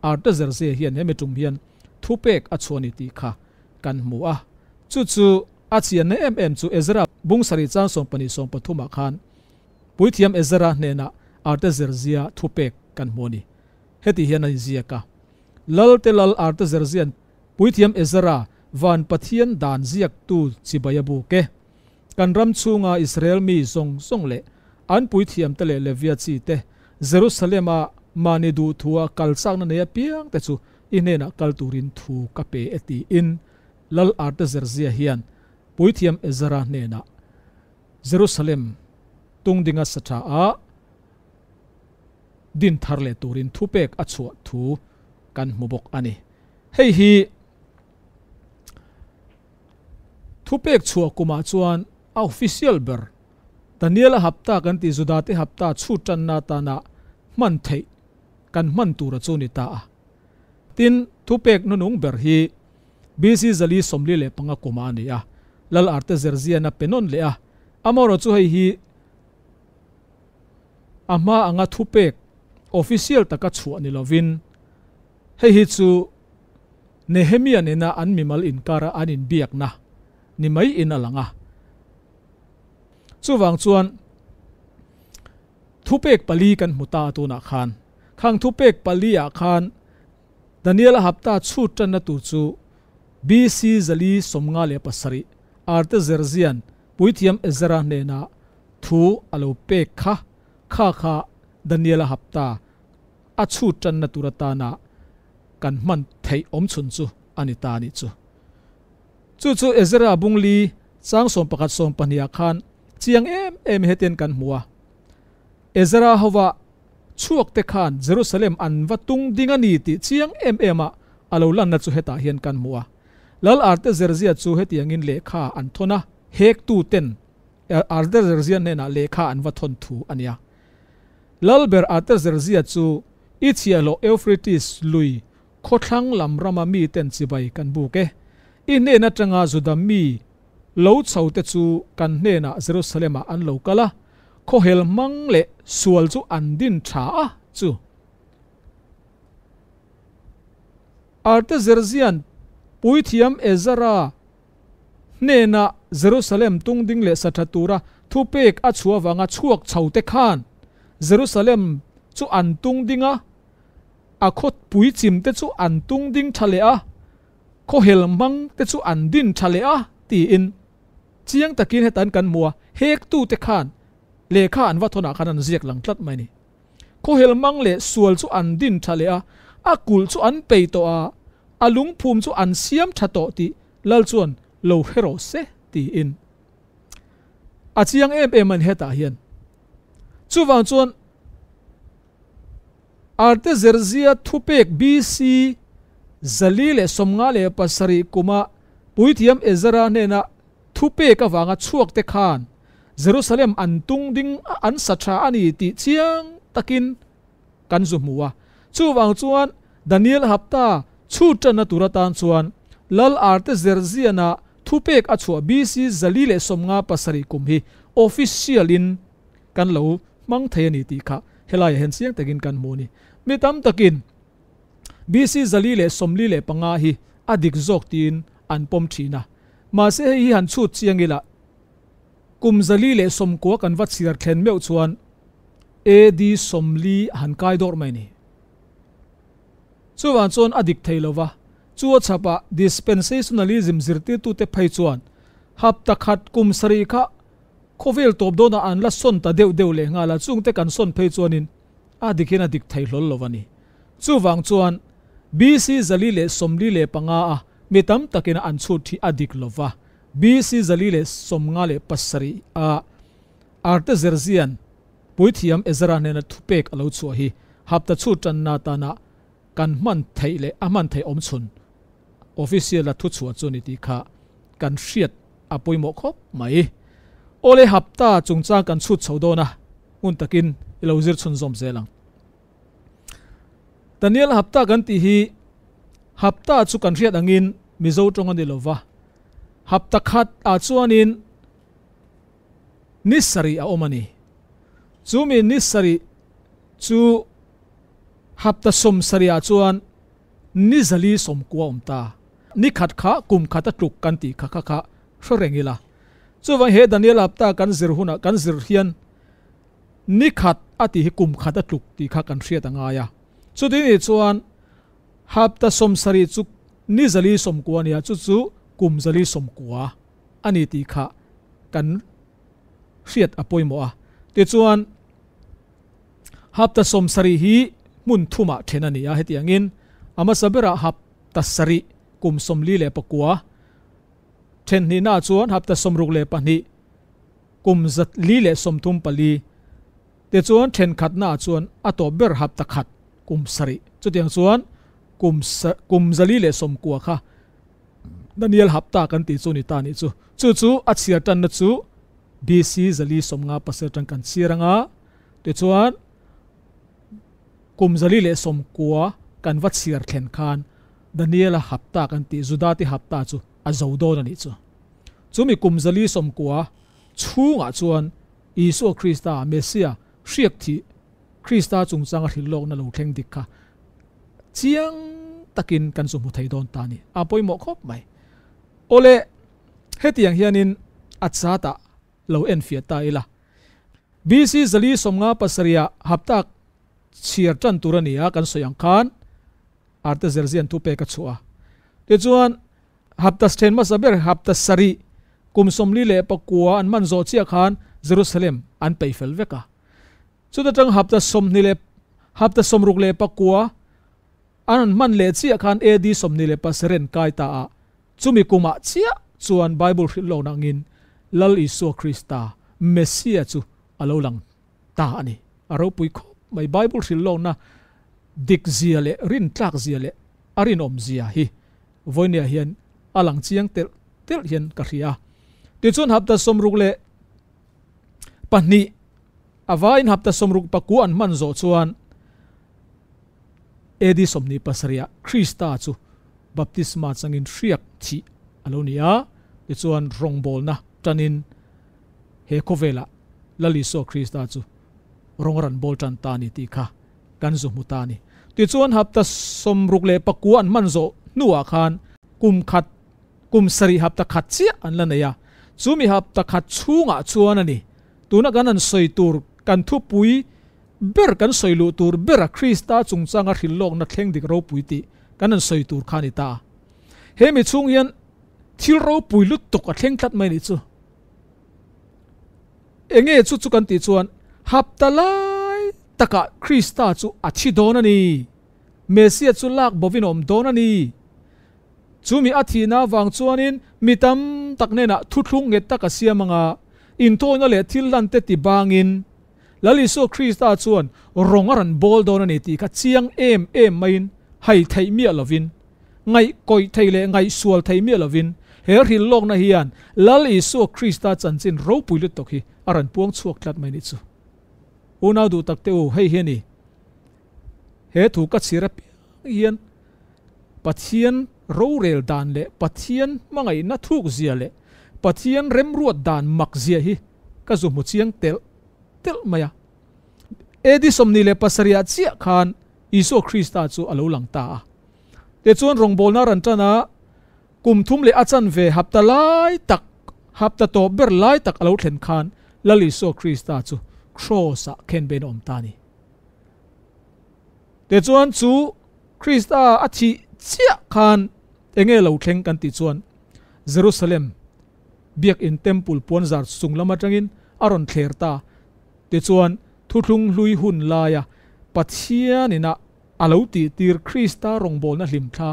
Artaxerxes hian hemi tum hian thupek a chhuah a ni tih kha kan hmu a. Chu chu a chianna em em chu Ezra bung sarih chang 12 13 ah khan Puithiam Ezra hnenah Artaxerxes thupek kan hmu a ni. Heti hian a inziak a, Lalte lal Artaxerxes Puithiam Ezra van Pathian dan ziaktu chibai a buk e. Kan ram chhunga Israel mi zawng zawng leh an puithiamte leh Levia chi te, Jerusalem-a mahni duhthua kal chakna nei apiangte chu i hnenah kal turin thu ka pe e tiin Lal Artaxerxes hian Puithiam Ezra hnenah Jerusalem tungdinga sa tha a din thar leh turin thupek a chhuah thu kan hmu bawk a ni. Hei hi thupek chhuah kumah chuan a official ber Daniel-a hapta kan tih Judate hapta chhut tanna atana hman theih kan hman tura chu ni ta a. Tin, thupek hnunung ber hi BC 445 kumah a ni a, Lal Artaxerxes-a pe nawn leh a. Amaherawhchu chu hei hi a hma anga thupek official taka chhuah ni lovin hei hi chu Nehemia nena an mimal inkara an inbiakna ni mai in a lang a. Chuvang chuan thupek pali kan hmu ta a tunah khan. Khang thupek pali ah khan Daniel a hapta chhut tanna tur chu BC 457 Artaxerxes puithiam Ezra hnena thu a lo pek kha kha kha Daniel a hapta a chhut tanna tur atana kan hman theih awm chhun chu a ni ta a nih chu. Chu chu Ezra bungli chang 11 12 ah khan chiang em em hetian kan hmu a. Ezra hova chhuak te khan Jerusalem an va tung ding a ni tih chiang em em a a lo lanna chu hetah hian kan hmu a. Lal Artaxerxes chu hetiangin lehkha an thawn a, hektu ten Artaxerxes hnenah lehkha an va thawn thu a nia. Lalber Artaxerxes chu i chhiahhlawh Euphrates lui khawthlang lam rama miten chibai kan buk e. I hnen atanga Juda mi lo chho te chu kan hnenah Jerusalem-ah an lo kal a, khawhel hmang leh sual chu an din tha a chu. Artaxerxes-a'n puithiam Ezra hnenah Jerusalem tungding leh sa tha tura thupek a chhuah avanga chhuak chho te khan Jerusalem chu an tungding a, a khawpui chim te chu an tungding tha leh a, khawhel hmang te chu an din tha leh a tiin chiang takin hetan kan hmu a, hektu te khan lehkha an va thawnah khan an ziak lang tlat mai a ni. Khawhel mang leh sual chu an din tha leh a, a kulh chu an pei tawh a, a lungphum chu an siam tha tawh tih Lal chuan lo hre rawh se tiin a chiang em em a ni hetah hian. Chuvang chuan Artaxerxes thupek BC 457 kuma puithiam Ezra hnena thupek avanga chhuak te khan Jerusalem an tung ding a an sa tha a ni tih chiang takin kan zu hmu a. Chuvang chuan Daniel hapta chhut tanna tur atan chuan Lal Artaxerxes-a thupek a chhuah BC 457 kum hi official in kan lo hmang thei a ni tih kha helaiah hian chiang takin kan hmu a ni. Mi tam takin BC 445 hi a dik zawk tiin an pawm thin a. Mahse hei hi han chhut chiang ila kum 490 kan va chhiar thlen meuh chuan AD 40 han kai dawrh mai a ni. Chuvang chuan a dik thei lo va, chu a chhapah dispensationalism zirtirtute phei chuan hapta khat kum sarih kha khawvel tawp dawnah an la sawn ta deuh deuh leh nghal a, chungte kan sawn phei chuanin a dikin a dik thei hlawl lo a ni. Chuvang chuan BC 445 a mi tam takin an chhut hi a dik lo va, BC 457 a. Artazerzian puithiam Ezra hnena thupek a lo chhuah hi hapta chhut tanna atana kan hman theih leh a hman theih awm chhun official a thuchhuah chu ni tih kha kan hriat a pawimawh khawp mai. Awle hapta chungchang kan chhut chho dawn a, hmun takin i lo zir chhunzawm zel ang. Daniel hapta kan tih hi hapta chu kan hriat angin Mizo tawng a ni lo va, hapta khat ah chuanin ni sarih a awm a ni. Chumi ni sarih chu hapta 70 ah chuan ni 190 awm ta. Ni khat kha kum khat a tluk kan tih kha kha kha hre reng ila. Chuvang he Daniel hapta kan zir hunah kan zir hian ni khat a tih hi kum khat a tluk tih kha kan hriat a ngai a. Chuti nih chuan hapta 70 chu ni 190 a nia, chu chu kum 190 a ni tih kha kan hriat a pawimawh a. Tichuan hapta 70 hi hmun thumah then a ni a, hetiangin a hmasa berah hapta sarih kum 49 then hnihnaah chuan hapta 62 kum 434 tichuan thenkhatnaah chuan a tawp ber hapta khat kum sarih chutiang chuan kum kum 190 kha Daniel hapta kan tih chu ni ta nih chu. Chu chu a chhiar tanna chu BC 457 tang kan chhiar anga tichuan kum 190 kan va chhiar thlen khan Daniela hapta kan tih Juda te hapta chu a zo dawn a nih chu. Chumi kum 190 chhungah chuan Isua Krista, Messia, hriak thih Krista chungchanga hrilhlawkna lo thleng dik kha chiang takin kan chu hmu thei dawn ta a ni. A pawimawh khawp mai. Awle, hetiang hianin a chatah lo enfiah ta ila. BC 457 ah haptak chhiar tan tur a ni a, kan sawi ang khan Artazerzian thu pek a chhuah a. Tichuan, hapta then hmasa ber hapta sarih kum 49 an hman zawh chiah khan Jerusalem an peih fel vek a. Chuta tang hapta 20 leh hapta 69 an han hman leh chiah khan AD 27 an kai ta a, chumi kumah chiah chuan Bible hrilh lawkna angin Lal Isua Krista, Messia chu a lo lang ta a ni. A ropui khawp mai. Bible hrilh lawkna dik zia leh rintlak zia leh a rinawm zia hi vawinia hian a lang chiang telh telh hian ka hria. Tichuan hapta 62 a vaiin hapta 69 an hman zawh chuan AD 27 ah Krista chu baptisma changin hriak thih a lo ni a, tichuan rawngbawlna tanin he khawvelah Lal Isua Krista chu rawng a rawn bawl tan ta a ni tih kha kan zu hmu ta a ni. Tichuan hapta 69 an hman zawh hnuah khan kum khat kum sarih hapta khat chiah an la nei a, chumi hapta khat chhungah chuan a ni tuna kan han sawi tur kan thupui ber kan sawi luh tur bera Krista chungchanga hrilhlawkna thleng dik ropui tih kan han sawi tur kha a ni ta. He mi chhung hian thil ropui lutuk a thleng tlat mai nih chu. Enge chu chu kan tih chuan hapta lai takah Krista chu a thi dawn a ni. Messia chu lak bovin a awm dawn a ni. Chumi a thihna avang chuanin mi tam tak hnenah thuthlung nghet tak a siam anga inthawina leh thil hlan te ti bangin Lal Isua Krista chuan rawng a rawn bawl dawn a ni tih kha chiang em em maiin hai theih miah lovin, ngaih kawih thei leh ngaih sual thei miah lovin he hrilhlawkna hian Lal Isua Krista chanchin ropui lutuk hi a rawn puang chhuak tlat mai nih chu. Unau duh tak te u, hei hi a ni. He thu ka chhir apiang hian Pathian rorel dan leh Pathian hmangaihna thuk zia leh Pathian remruat dan mak zia hi ka zu hmu chiang telh telh mai a. AD 27 ah chiah khan Isua Krista chu a lo lang ta a. Tichuan rawngbawlna ran tan a, kum thum leh a chanve hapta lai tak, hapta tawp ber lai tak a lo thlen khan Lal Isua Krista chu Kraws ah khenbein a awm ta a ni. Tichuan chu Krista a thih chiah khan enge lo thleng kan tih chuan Jerusalem biakin temple puanzar chung lam atangin a rawn thler ta. Tichuan thuthlung hlui hun laia Pathianin a a lo tihtir Krista rawngbawlna hlimthla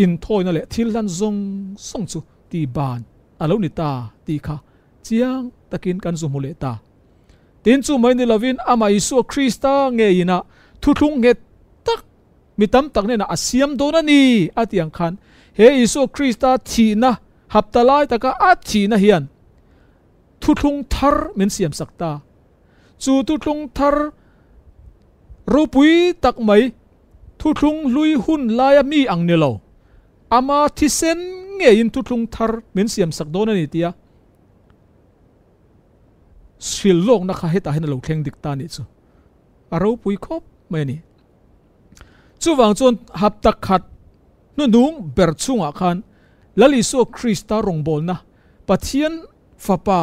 inthawina leh thil hlan zawng zawng chu tih ban a lo ni ta tih kha chiang takin kan zu hmu leh ta. Tin chu mai ni lovin amah Isua Krista ngeiin a thuthlung nghet tak mi tam tak hnenah a siam dawn a ni a ti ang khan he Isua Krista thihna hapta lai taka a thihna hian thuthlung thar min siam sak ta. Chu thuthlung thar ropui tak mai thuthlung hlui hun laia mi ang ni lo ama thisen ngeiin thuthlung thar min siam sak dawn a ni tia hrilh lawkna kha hetah hian a lo thleng dik ta nih chu a ropui khawp mai a ni. Chuvang chuan hapta khat hnuhnung ber chungah khan Lal Isua Krista rawngbawlna Pathian Fapa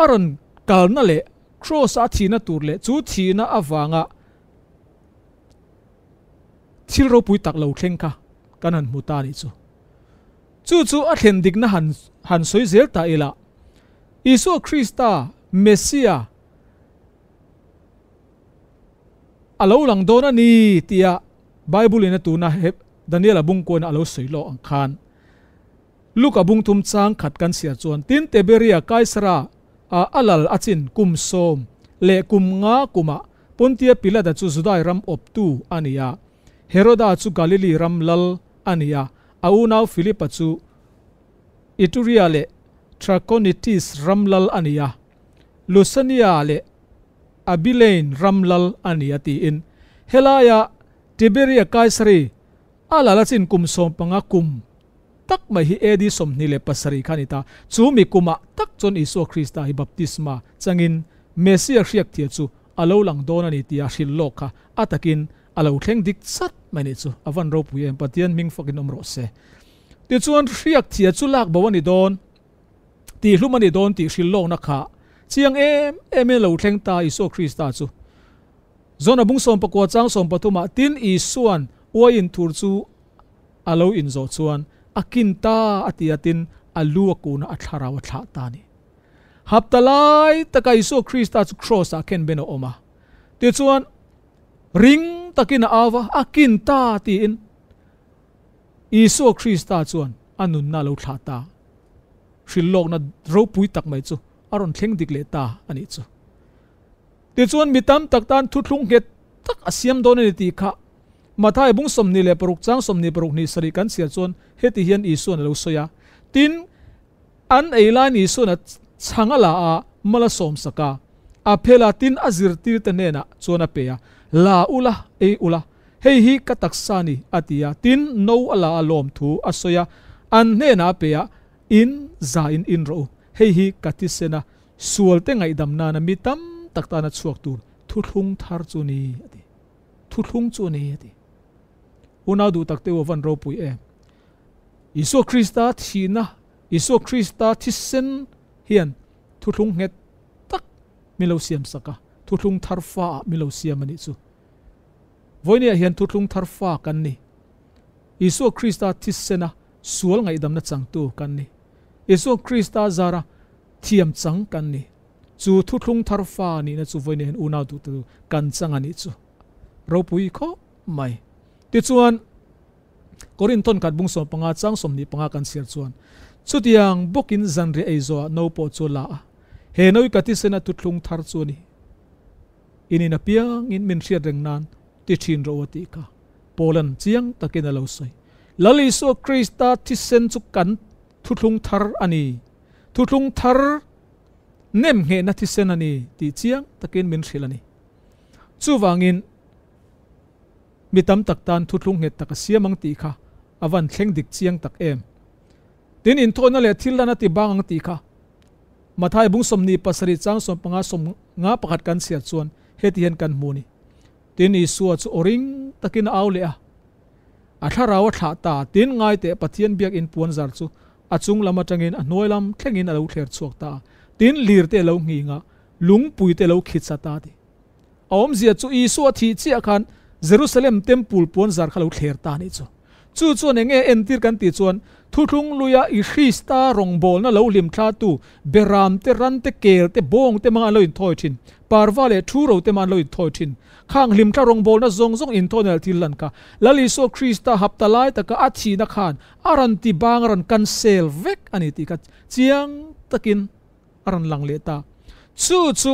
a rawn kalna leh Kraws-a a thihna tur leh chu thihna avanga thil ropui tak lo thleng kha kan han hmu ta nih chu. Chu chu a thlen dikna han han sawi zel ta ila, Isua Krista, Messia, a lo lang dawn a ni tia Bible-in a tuna Daniel-a bungkuaina a lo sawi lawk ang khan Luka bungthum chang khat kan chhiar chuan tin Tiberia Kaisara a a lal a chin kum 15 kumah Pontia Pilata chu Judai ram awptu a ni a, Heroda chu Galili ram lal a ni a, a unau Philipa chu Ituria leh Trachonitis ram lal a ni a, Lusania leh Abilene ram lal a ni a tiin helaia Tiberia Kaisari a lal a chin kum 15 kum tak mai hi AD 27 kha a ni ta. Chu mi kumah tak chuan Isua Krista hi baptisma changin Messia hriak thia chu a lo lang dawn a ni tia hrilh lawk kha a takin a lo thleng dik chat mai nih chu. A van ropui em, Pathian hming fakin awm rawh se. Tichuan hriak thia chu lak bo a ni dawn, tihhlum a ni dawn tih hrilh lawkna kha chiang em emin a lo thleng ta Isua Krista chu. Zona bung 19 chang 13 ah tin Isuan uaiin thur chu a lo inzawh chuan a kin ta a ti a tin a lu a kuna a thlarau a thlah ta a ni. Hapta lai taka Isua Krista chu Kraws ah khen ben a awm a. Tichuan ring takin a au va, a kin ta tiin Isua Krista chuan a nunna a lo thlah ta. Hrilhlawkna ropui tak mai chu a rawn thleng dik leh ta a nih chu. Tichuan mi tam tak tan thuthlung nghet tak a siam dawn a ni tih kha Mathai bung 26 chang 26 hnih sarih kan chhiar chuan heti hian Isuan a lo sawi a, Tin, an ei laiin Isuan a chhang a la a, mal a sawm sak a, a phel a, tin a zirtirte hnenah chuan a pe a, La ula, ei ula, hei hi ka taksa a ni, a ti a, tin no a la a lawm thu a sawi a, an hnenah a pe a, In za in in rawh u, hei hi ka thisen a, sualte ngaihdam nana mi tam tak tana chhuak tur thuthlung thar chu a ni, a ti. Thuthlung chu a ni, a ti. Unau duh takte u a van ropui em. Isua Krista thihna, Isua Krista thisen hian thuthlung nghet tak min lo siam sak a, thuthlung thar fa ah min lo siam a nih chu. Vawinia hian thuthlung thar fa kan ni. Isua Krista thisena sual ngaihdamna changtu kan ni. Isua Krista zara thiam chang kan ni. Chu thuthlung thar fa nihna chu vawinia hian unau duhtu kan chang a nih chu. Ropui khawp mai. Tichuan, Korinthon khat bung 15 chang 25 kan chhiar chuan, Chutiang bawkin zanriah ei zawhah no pawh chu a la a, he no i ka tisena thuthlung thar chu a ni. In in apiangin min hriat reng nan ti thin rawh u a tih kha Paulan chiang takin a lo sawi. Lal Isua Krista thisen chu kan thuthlung thar a ni, thuthlung thar nem nghehna thisen a ni tih chiang takin min hrilh a ni. Chuvangin mi tam tak tan thuthlung nghet tak a siam ang tih kha a van thleng dik chiang tak em. Tin inthawhna leh thil lan a ti bang ang tih kha Mathai bung 27 chang 15 51 kan chhiar chuan heti hian kan hmu a ni. Tin Isua chu aw ring takin a au leh a, a thlarau a thlah ta. Tin ngai teh Pathian biakinn puan zar chu a chung lam atangin a hnuai lam thlengin a lo thler chhuak ta a, tin lir te a lo nghing a, lungpui te a lo khitsa ta a ti. A awmzia chu Isua thih chiah khan Jerusalem Temple puan zar kha lo thler ta a nih chu. Chu chuan eng nge entir kan tih chuan Thuthlung luia i Krista rawngbawlna lo hlim thlatu beram te, ran te, kel te, bawng te hmanga an lo inthawi thin, parva leh thu ro te hmanga an lo inthawi thin. Khang hlim thla rawngbawlna zawng zawng inthawnel thil lan kha Lal Isua Krista hapta lai taka a thihna khan a rawn ti bang a rawn cancel vek a ni tih kha chiang takin a rawn lang leh ta. Chu chu.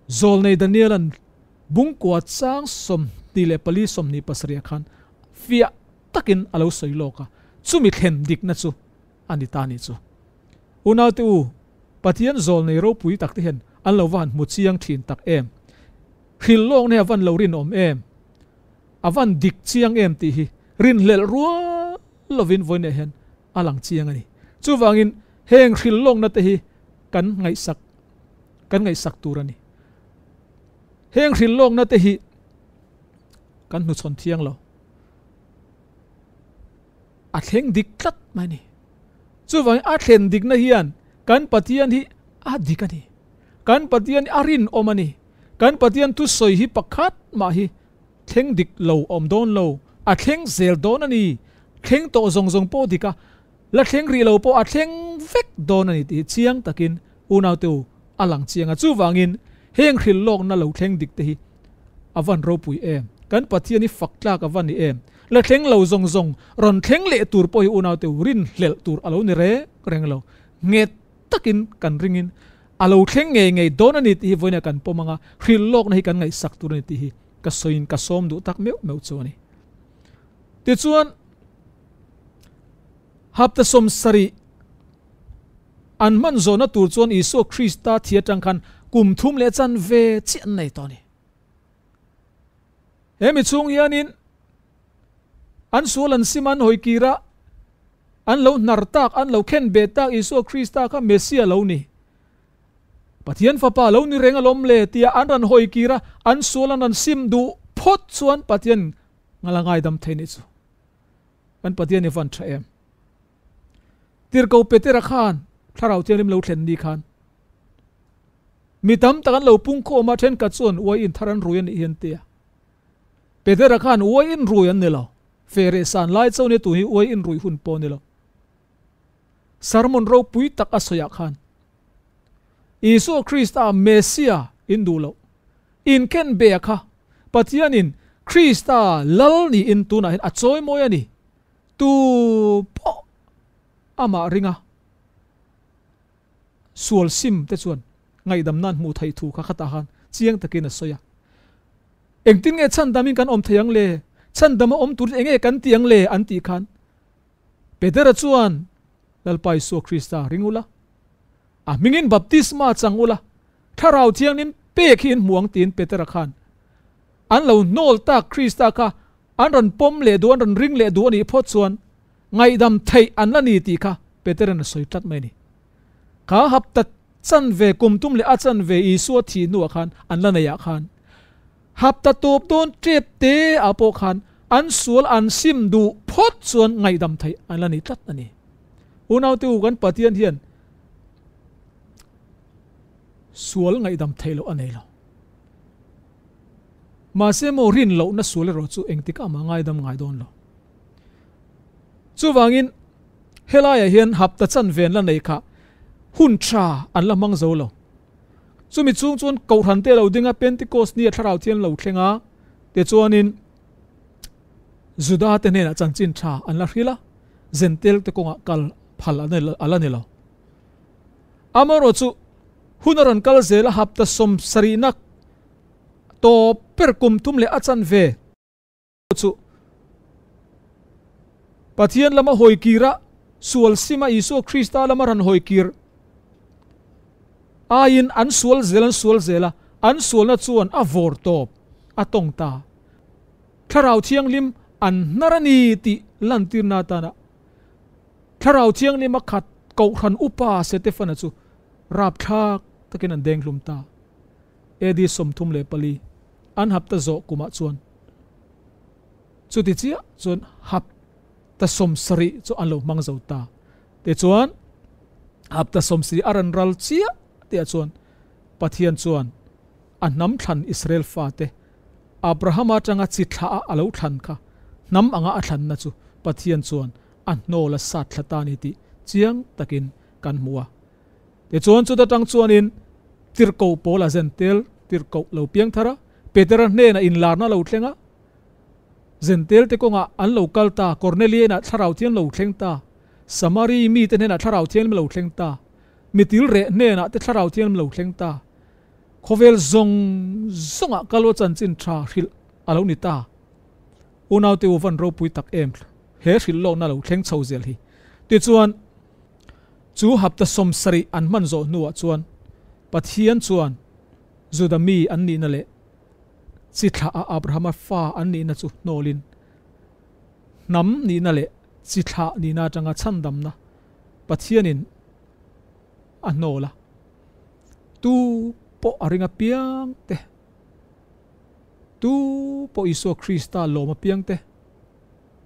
Zawlnei Daniela'n bungkua chang 24 27 khan fiah takin a lo sawi lawk a, chumi thlen dikna chu a ni ta ni chu. Unaute u, Pathian zawlnei ropui tak te hian an lo va han hmu chiang thin tak em? Hrilh lawkna hi a van lo rinawm em? A van dik chiang em tih hi rinhlelh rual lovin vawiinah hian a lang chiang a ni. Chuvangin heng hrilh lawkna te hi kan ngaihsak kan ngaihsak tur a ni. Heng hrilh lawkna te hi kan hnuchhawn thiang lo. A thleng dik tlat mai a ni. Chuvangin a thlen dikna hian kan Pathian hi a dik a ni. Kan Pathian hi a rinawm a ni. Kan Pathian thusawi hi pakhat mah hi thleng dik lo awm dawn lo, a thleng zel dawn a ni. Thleng tawh zawng zawng pawh dik a, la thleng rih lo pawh a thleng vek dawn a ni tih hi chiang takin unaute u a lang chiang a. Chuvangin heng hrilh lawkna lo thleng dik te hi a van ropui em? Kan Pathian hi fak tlak a va ni em? La thleng lo zawng zawng rawn thleng leh tur pawh hi unaute u rinhlelh tur a lo ni reng reng lo. Nghet takin kan ringin a lo thleng ngei ngei dawn a ni tih hi vawiin ah kan pawm ang a, hrilh lawkna hi kan ngaihsak tur a ni tih hi ka sawiin ka sawm duh tak meuh meuh chu a ni. Tichuan, hapta 70 an hman zawhna tur chuan Isua Krista thi atang khan kum thum leh chanve chiah an nei tawh a ni. He mi chhung hianin an sual an sim an hawi kir a, an lo hnar tak, an lo khen be tak Isua Krista kha Messia lo ni, Pathian Fapa lo ni reng alawm le tia an rawn hawi kir a, an sual an rawn sim duh phawt chuan Pathian ngala ngaidam thei nih chu. Kan Pathian i van tha em? Tirhkoh Petera khan Thlarau Thianghlim lo thlen ni khan mi tam tak an lo pung khawm a, thenkhat chuan uai in thar an rui a nih hi an ti a. Petera khan uai in rui an ni lo, feh reh san lai chauh nia tu hi uai in rui hun pawh a ni lo. Sermon ropui tak a sawiah khan Isua Krista Messia in duh loh, in ken be a kha Pathianin Krista lal niin tunah hian a chawi mawi a ni. Tu pawh amah ringa sual sim te chuan ngaihdam nan hmuh theih thu kha khatah khan chiang takin a sawi a. Engtin nge chhandamin kan awm thei ang le? Chhandama awm turin enge kan tih ang le? an tih khan Petera chuan, Lalpa Isua Krista ring ula, a hmingin baptisma chang ula, Thlarau Thianghlim pek hi in hmu ang tiin Petera khan an lo hnawl tak Krista kha an rawn pawm leh duh, an rawn ring leh duh a nih phawt chuan ngaihdam theih an la ni tih kha Petera'n a sawi tlat mai a ni. Kha hapta chanve kum tum leh a chanve Isua thih hnuah khan an la neih ah khan hapta tawp dawn tep te ah pawh khan an sual an sim duh phawt chuan ngaihdam theih an la ni tlat a ni. Unaute u kan Pathian hian sual ngaihdam theih loh a nei lo. Mahse maw rin lohna sual erawh chu engtikah mah ngaidam ngai dawn lo. Chuvangin helaiah hian hapta chanve an la nei kha hun tha an la hmang zo lo. Chumi chung chuan Kohhran te lo ding a, Pentecost ni a thlarau thian lo thleng a, tichuanin Juda te hnenah chanchin tha an la hril a, Zentel te kawngah kal phal a la ni lo. Amaherawh chu hun a rawn kal zel a, hapta 70na tawp ber kum thum leh a chanve chu Pathian lama hawi kir a, sual sima Isua Krista lama rawn hawi kir aiin an sual zel an sual zel a, an sualna chuan a vawr tawp a tawng ta. Thlarau Thianghlim an hnar a ni tih lantirna atana Thlarau Thianghlim a khat Kohhran Upa Setefana chu rapthlak takin an deng hlum ta. AD 34 an hapta zawh kumah chuan chuti chiah chuan hapta 70 chu an lo hmang zo ta. Tichuan hapta 70 a ran ral chiah tihah chuan Pathian chuan a hnam thlan Israel fate Abrahama atanga chi thlah a a lo thlan kha hnam anga a thlanna chu Pathian chuan a hnawl a sat thla ta ni tih chiang takin kan hmu a. Tichuan chuta tang chuanin tirhkoh pawl a zen tel tirhkoh lo piang thar a, Petera hnenah inlarna lo thleng a, zen tel te kawngah an lo kal ta, Kornelianah thlarau thiang lo thleng ta, Samari mite hnenah thlarau thianghlim lo thleng ta, mitil reh hnenah te thlarau thianghlim lo thleng ta. Khawvel zawng zawngah kalua chanchin tha hrilh a lo ni ta. Unaute u van ropui tak em he hrilh lawkna lo thleng chho zel hi. Tichuan, chu hapta 70 an hman zawh hnuah chuan Pathian chuan Juda mi an nihna leh chi thlah a Abrahama fa an nihna chu hnawlin hnam nihna leh chi thlah nihna atanga chhandamna Pathianin a hnawl a. Tu pawh a ring apiang te, tu pawh Isua Krista lawm apiang te,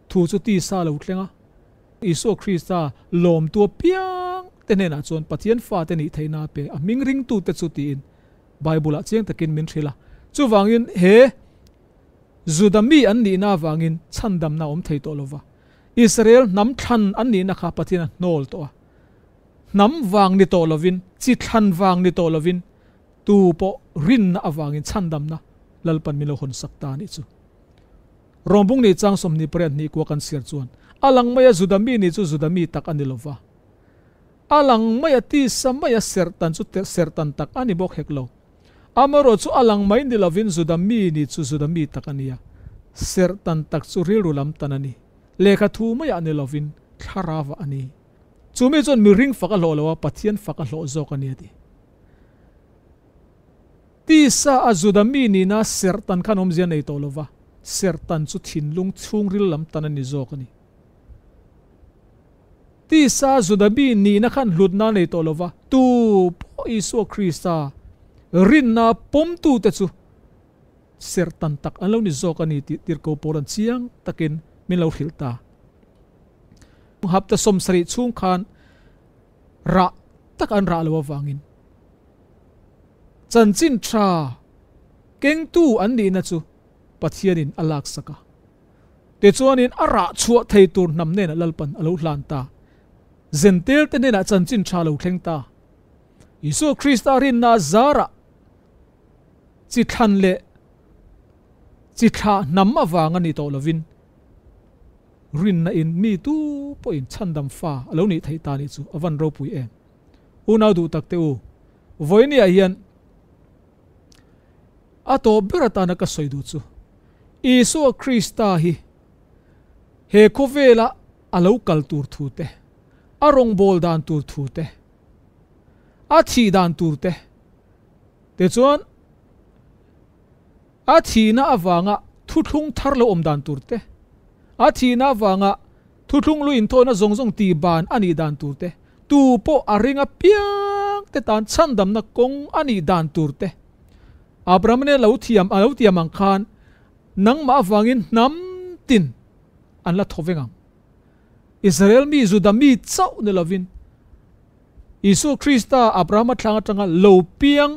thu chu tisa lo thleng a, Isua Krista lawmtu apiang te hnenah chuan Pathian fate nih theihna a pe, a hming ringtute chu tiin Bible-ah chiang takin min hrilh a. Chuvangin he Juda mi an nihna avangin chhandamna a awm thei tawh lova, Israel hnam thlan an nihna kha Pathian a hnawl tawh a. Hnam vang ni tawh lovin, chi thlan vang ni tawh lovin, tu pawh rinna avangin chhandamna Lalpan min lo hawn sak ta a nih chu. Rawngbung nih chang 28 hnih kua kan siar chuan, A lang maia Juda mi nih chu Juda mi tak a ni lova. A lang maia tisa maia serhtan chu serhtan tak a ni bawk hek lo. Amaherawh chu a lang mai ni lovin Juda mi nih chu Juda mi tak a nia. Serhtan tak chu rilru lam tan a ni. Lehkha thu maiah ni lovin thlarava a ni. Chu mi chuan mihring fak a hlawh lo a, Pathian fak a hlawh zawk a ni a ti. Tisa a Juda mi nihna serhtan khan awmzia nei tawh lova, serhtan chu thinlung chhungril lam tan a ni zawk a ni. Tisa a Juda mi nihna khan hlutna nei tawh lova, tu pawh Isua Krista rinna pawmtute chu serhtan tak an lo ni zawk a ni tih tirhko pawl an chiang takin min lo hrilh ta. Hapta 70 chhung khan rah tak an rah lo avangin chanchin tha kengtu an nihna chu Pathianin a lak sak a. Tichuanin a rah chhuah thei tur hnam hnenah Lalpan a lo hlan ta. Zentel te hnenah chanchin tha lo thleng ta. Isua Krista rinna zarah chi thlan leh chi thlah hnam avang a ni tawh lovin rinna in mi tu pawhin chhandam fa a lo nih theih ta nih chu a van ropui em. Unau duh tak te u, vawinia hian a tawp ber atana ka sawi duh chu Isua Krista hi he khawvela a lo kal tur thu te, a rawngbawl dan tur thu te, a thih dan tur te, tichuan a thihna avanga thuthlung thar lo awm dan tur te, a thihna avanga thuthlung lu inthawhna zawng zawng tih ban a nih dan tur te, tu pawh a ring apiang te tan chhandamna kawng a nih dan tur te, Abraham nen lo thiam a lo tiam ang khan nangmah avangin hnam tin an la thaw veng ang. Israel mi Juda mi chauh ni lovin Isua Krista Abrahama thlang atanga lo piang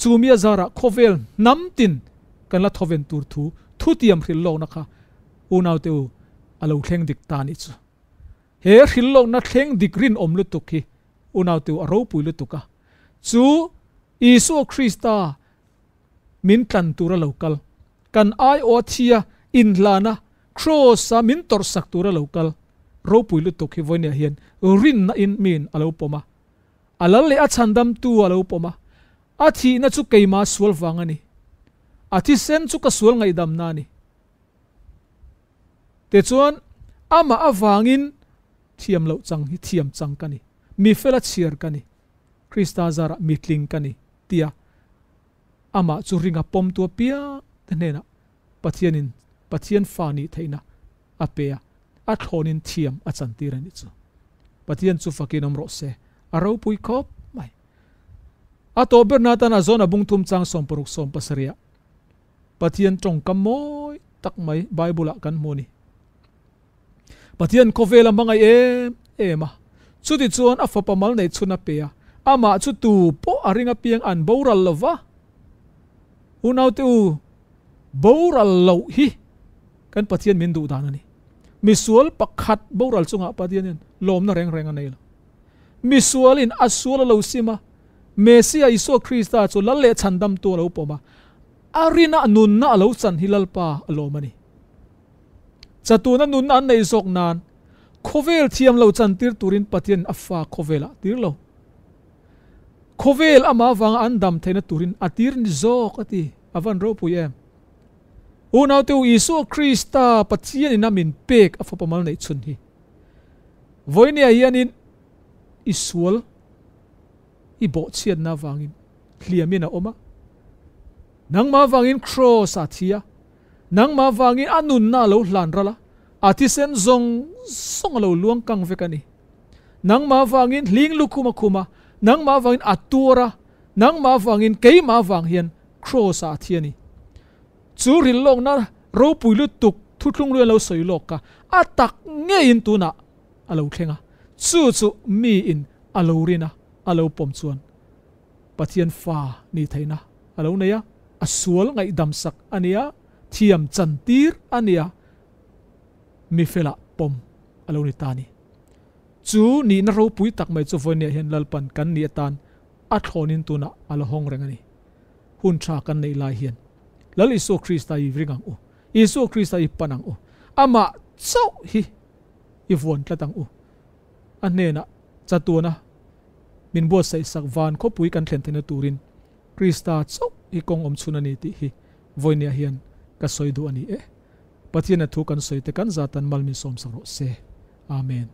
chu mi a zarah khawvel hnam tin kan la thaw ven tur thu thu tiam hrilh lawkna kha unaute u a lo thleng dik ta nih chu. He hrilh lawkna thleng dik rinawm lutuk hi unaute u a ropui lutuk a. Chu Isua Krista min tlan tura lo kal, kan aiawh a thia inhlana Cross-a min tawrhsak tura lo kal ropui lutuk hi vawinia hian rinna in miin a lo pawm a. A lal leh a chhandamtu a lo pawm a. A thihna chu keima sual vang a ni. A thisen chu ka sual ngaihdamna a ni. Tichuan, amah avangin thiam loh chang hi thiam chang ka ni. Mi fela chhiar ka ni. Krista zarah mi tling ka ni tia amah chu ringa pawmtu apiang te hnenah Pathianin Pathian fa nih theihna a pe a, a thlawnin thiam a chantir a nih chu. Pathian chu fakin awm rawh se, a ropui khawp mai. A tawp berna atan a zawn a bung thum chang 60 70 ah Pathian tawngkam mawi tak mai Bible-ah kan hmu a ni. Pathian khawvel a hmangaih em em a, chutichuan a fapa mal neih chhun a pe a, amah chu tu pawh a ring apiang an boral lo va. Unaute u, boral loh hi kan Pathian min duh dan a ni. Misual pakhat boral chungah Pathian hian lawmna reng reng a nei lo. Misualin a sual a lo sim a, Messiah Isua Krista chu lal leh chhandamtu a lo pawm a, a rina nunna a lo chan hi Lalpa a lawm a ni. Chatuna nunna an nei zawk nan khawvel thiam lo chantir turin Pathian a fa khawvelah tir lo. Khawvel ama wanga an dam theina turin atir ni zawk ati avan ro pui em. Unaw te u Isu Krista Pathian in amin pek a fapamal nei chun hi. Voinia hianin isual i bo chiat na wangin hliamin a oma. Nangma wangin cross a thia. Nangma wangin anun na lo hlan rala. Atisen zong song lo luang kang vekani. Nangma wangin hling lu khuma khuma. Nangma wangin atura. Nangma wangin keima wang hian cross a thiani. Chu ril lok na ro puilu tuk thutlung lu lo soi lok ka atak nge in tu na alo thlenga. Chu chu mi in alo rina alo pom chuan. Pathian fa ni theina alo neya asual ngai dam sak ania thiam chantir ania mi fela pom alo ni tani. Chu ni na ro pui tak mai chu voinia hian lalpan kan ni atan a thlonin tuna alo hong reng ani. Hun tha kan nei lai hian lal Isu Krista i ringang u Isu Krista i panang u ama chau hi i vuan tlatang u a hnena chatuana min bo sai sak van kho pui kan thlen thena turin Krista chau hi kong om chuna ni ti hi voinia hian ka soi du ani e. Pathian thu kan soi te kan zatan malmi som sak ro se. Amen.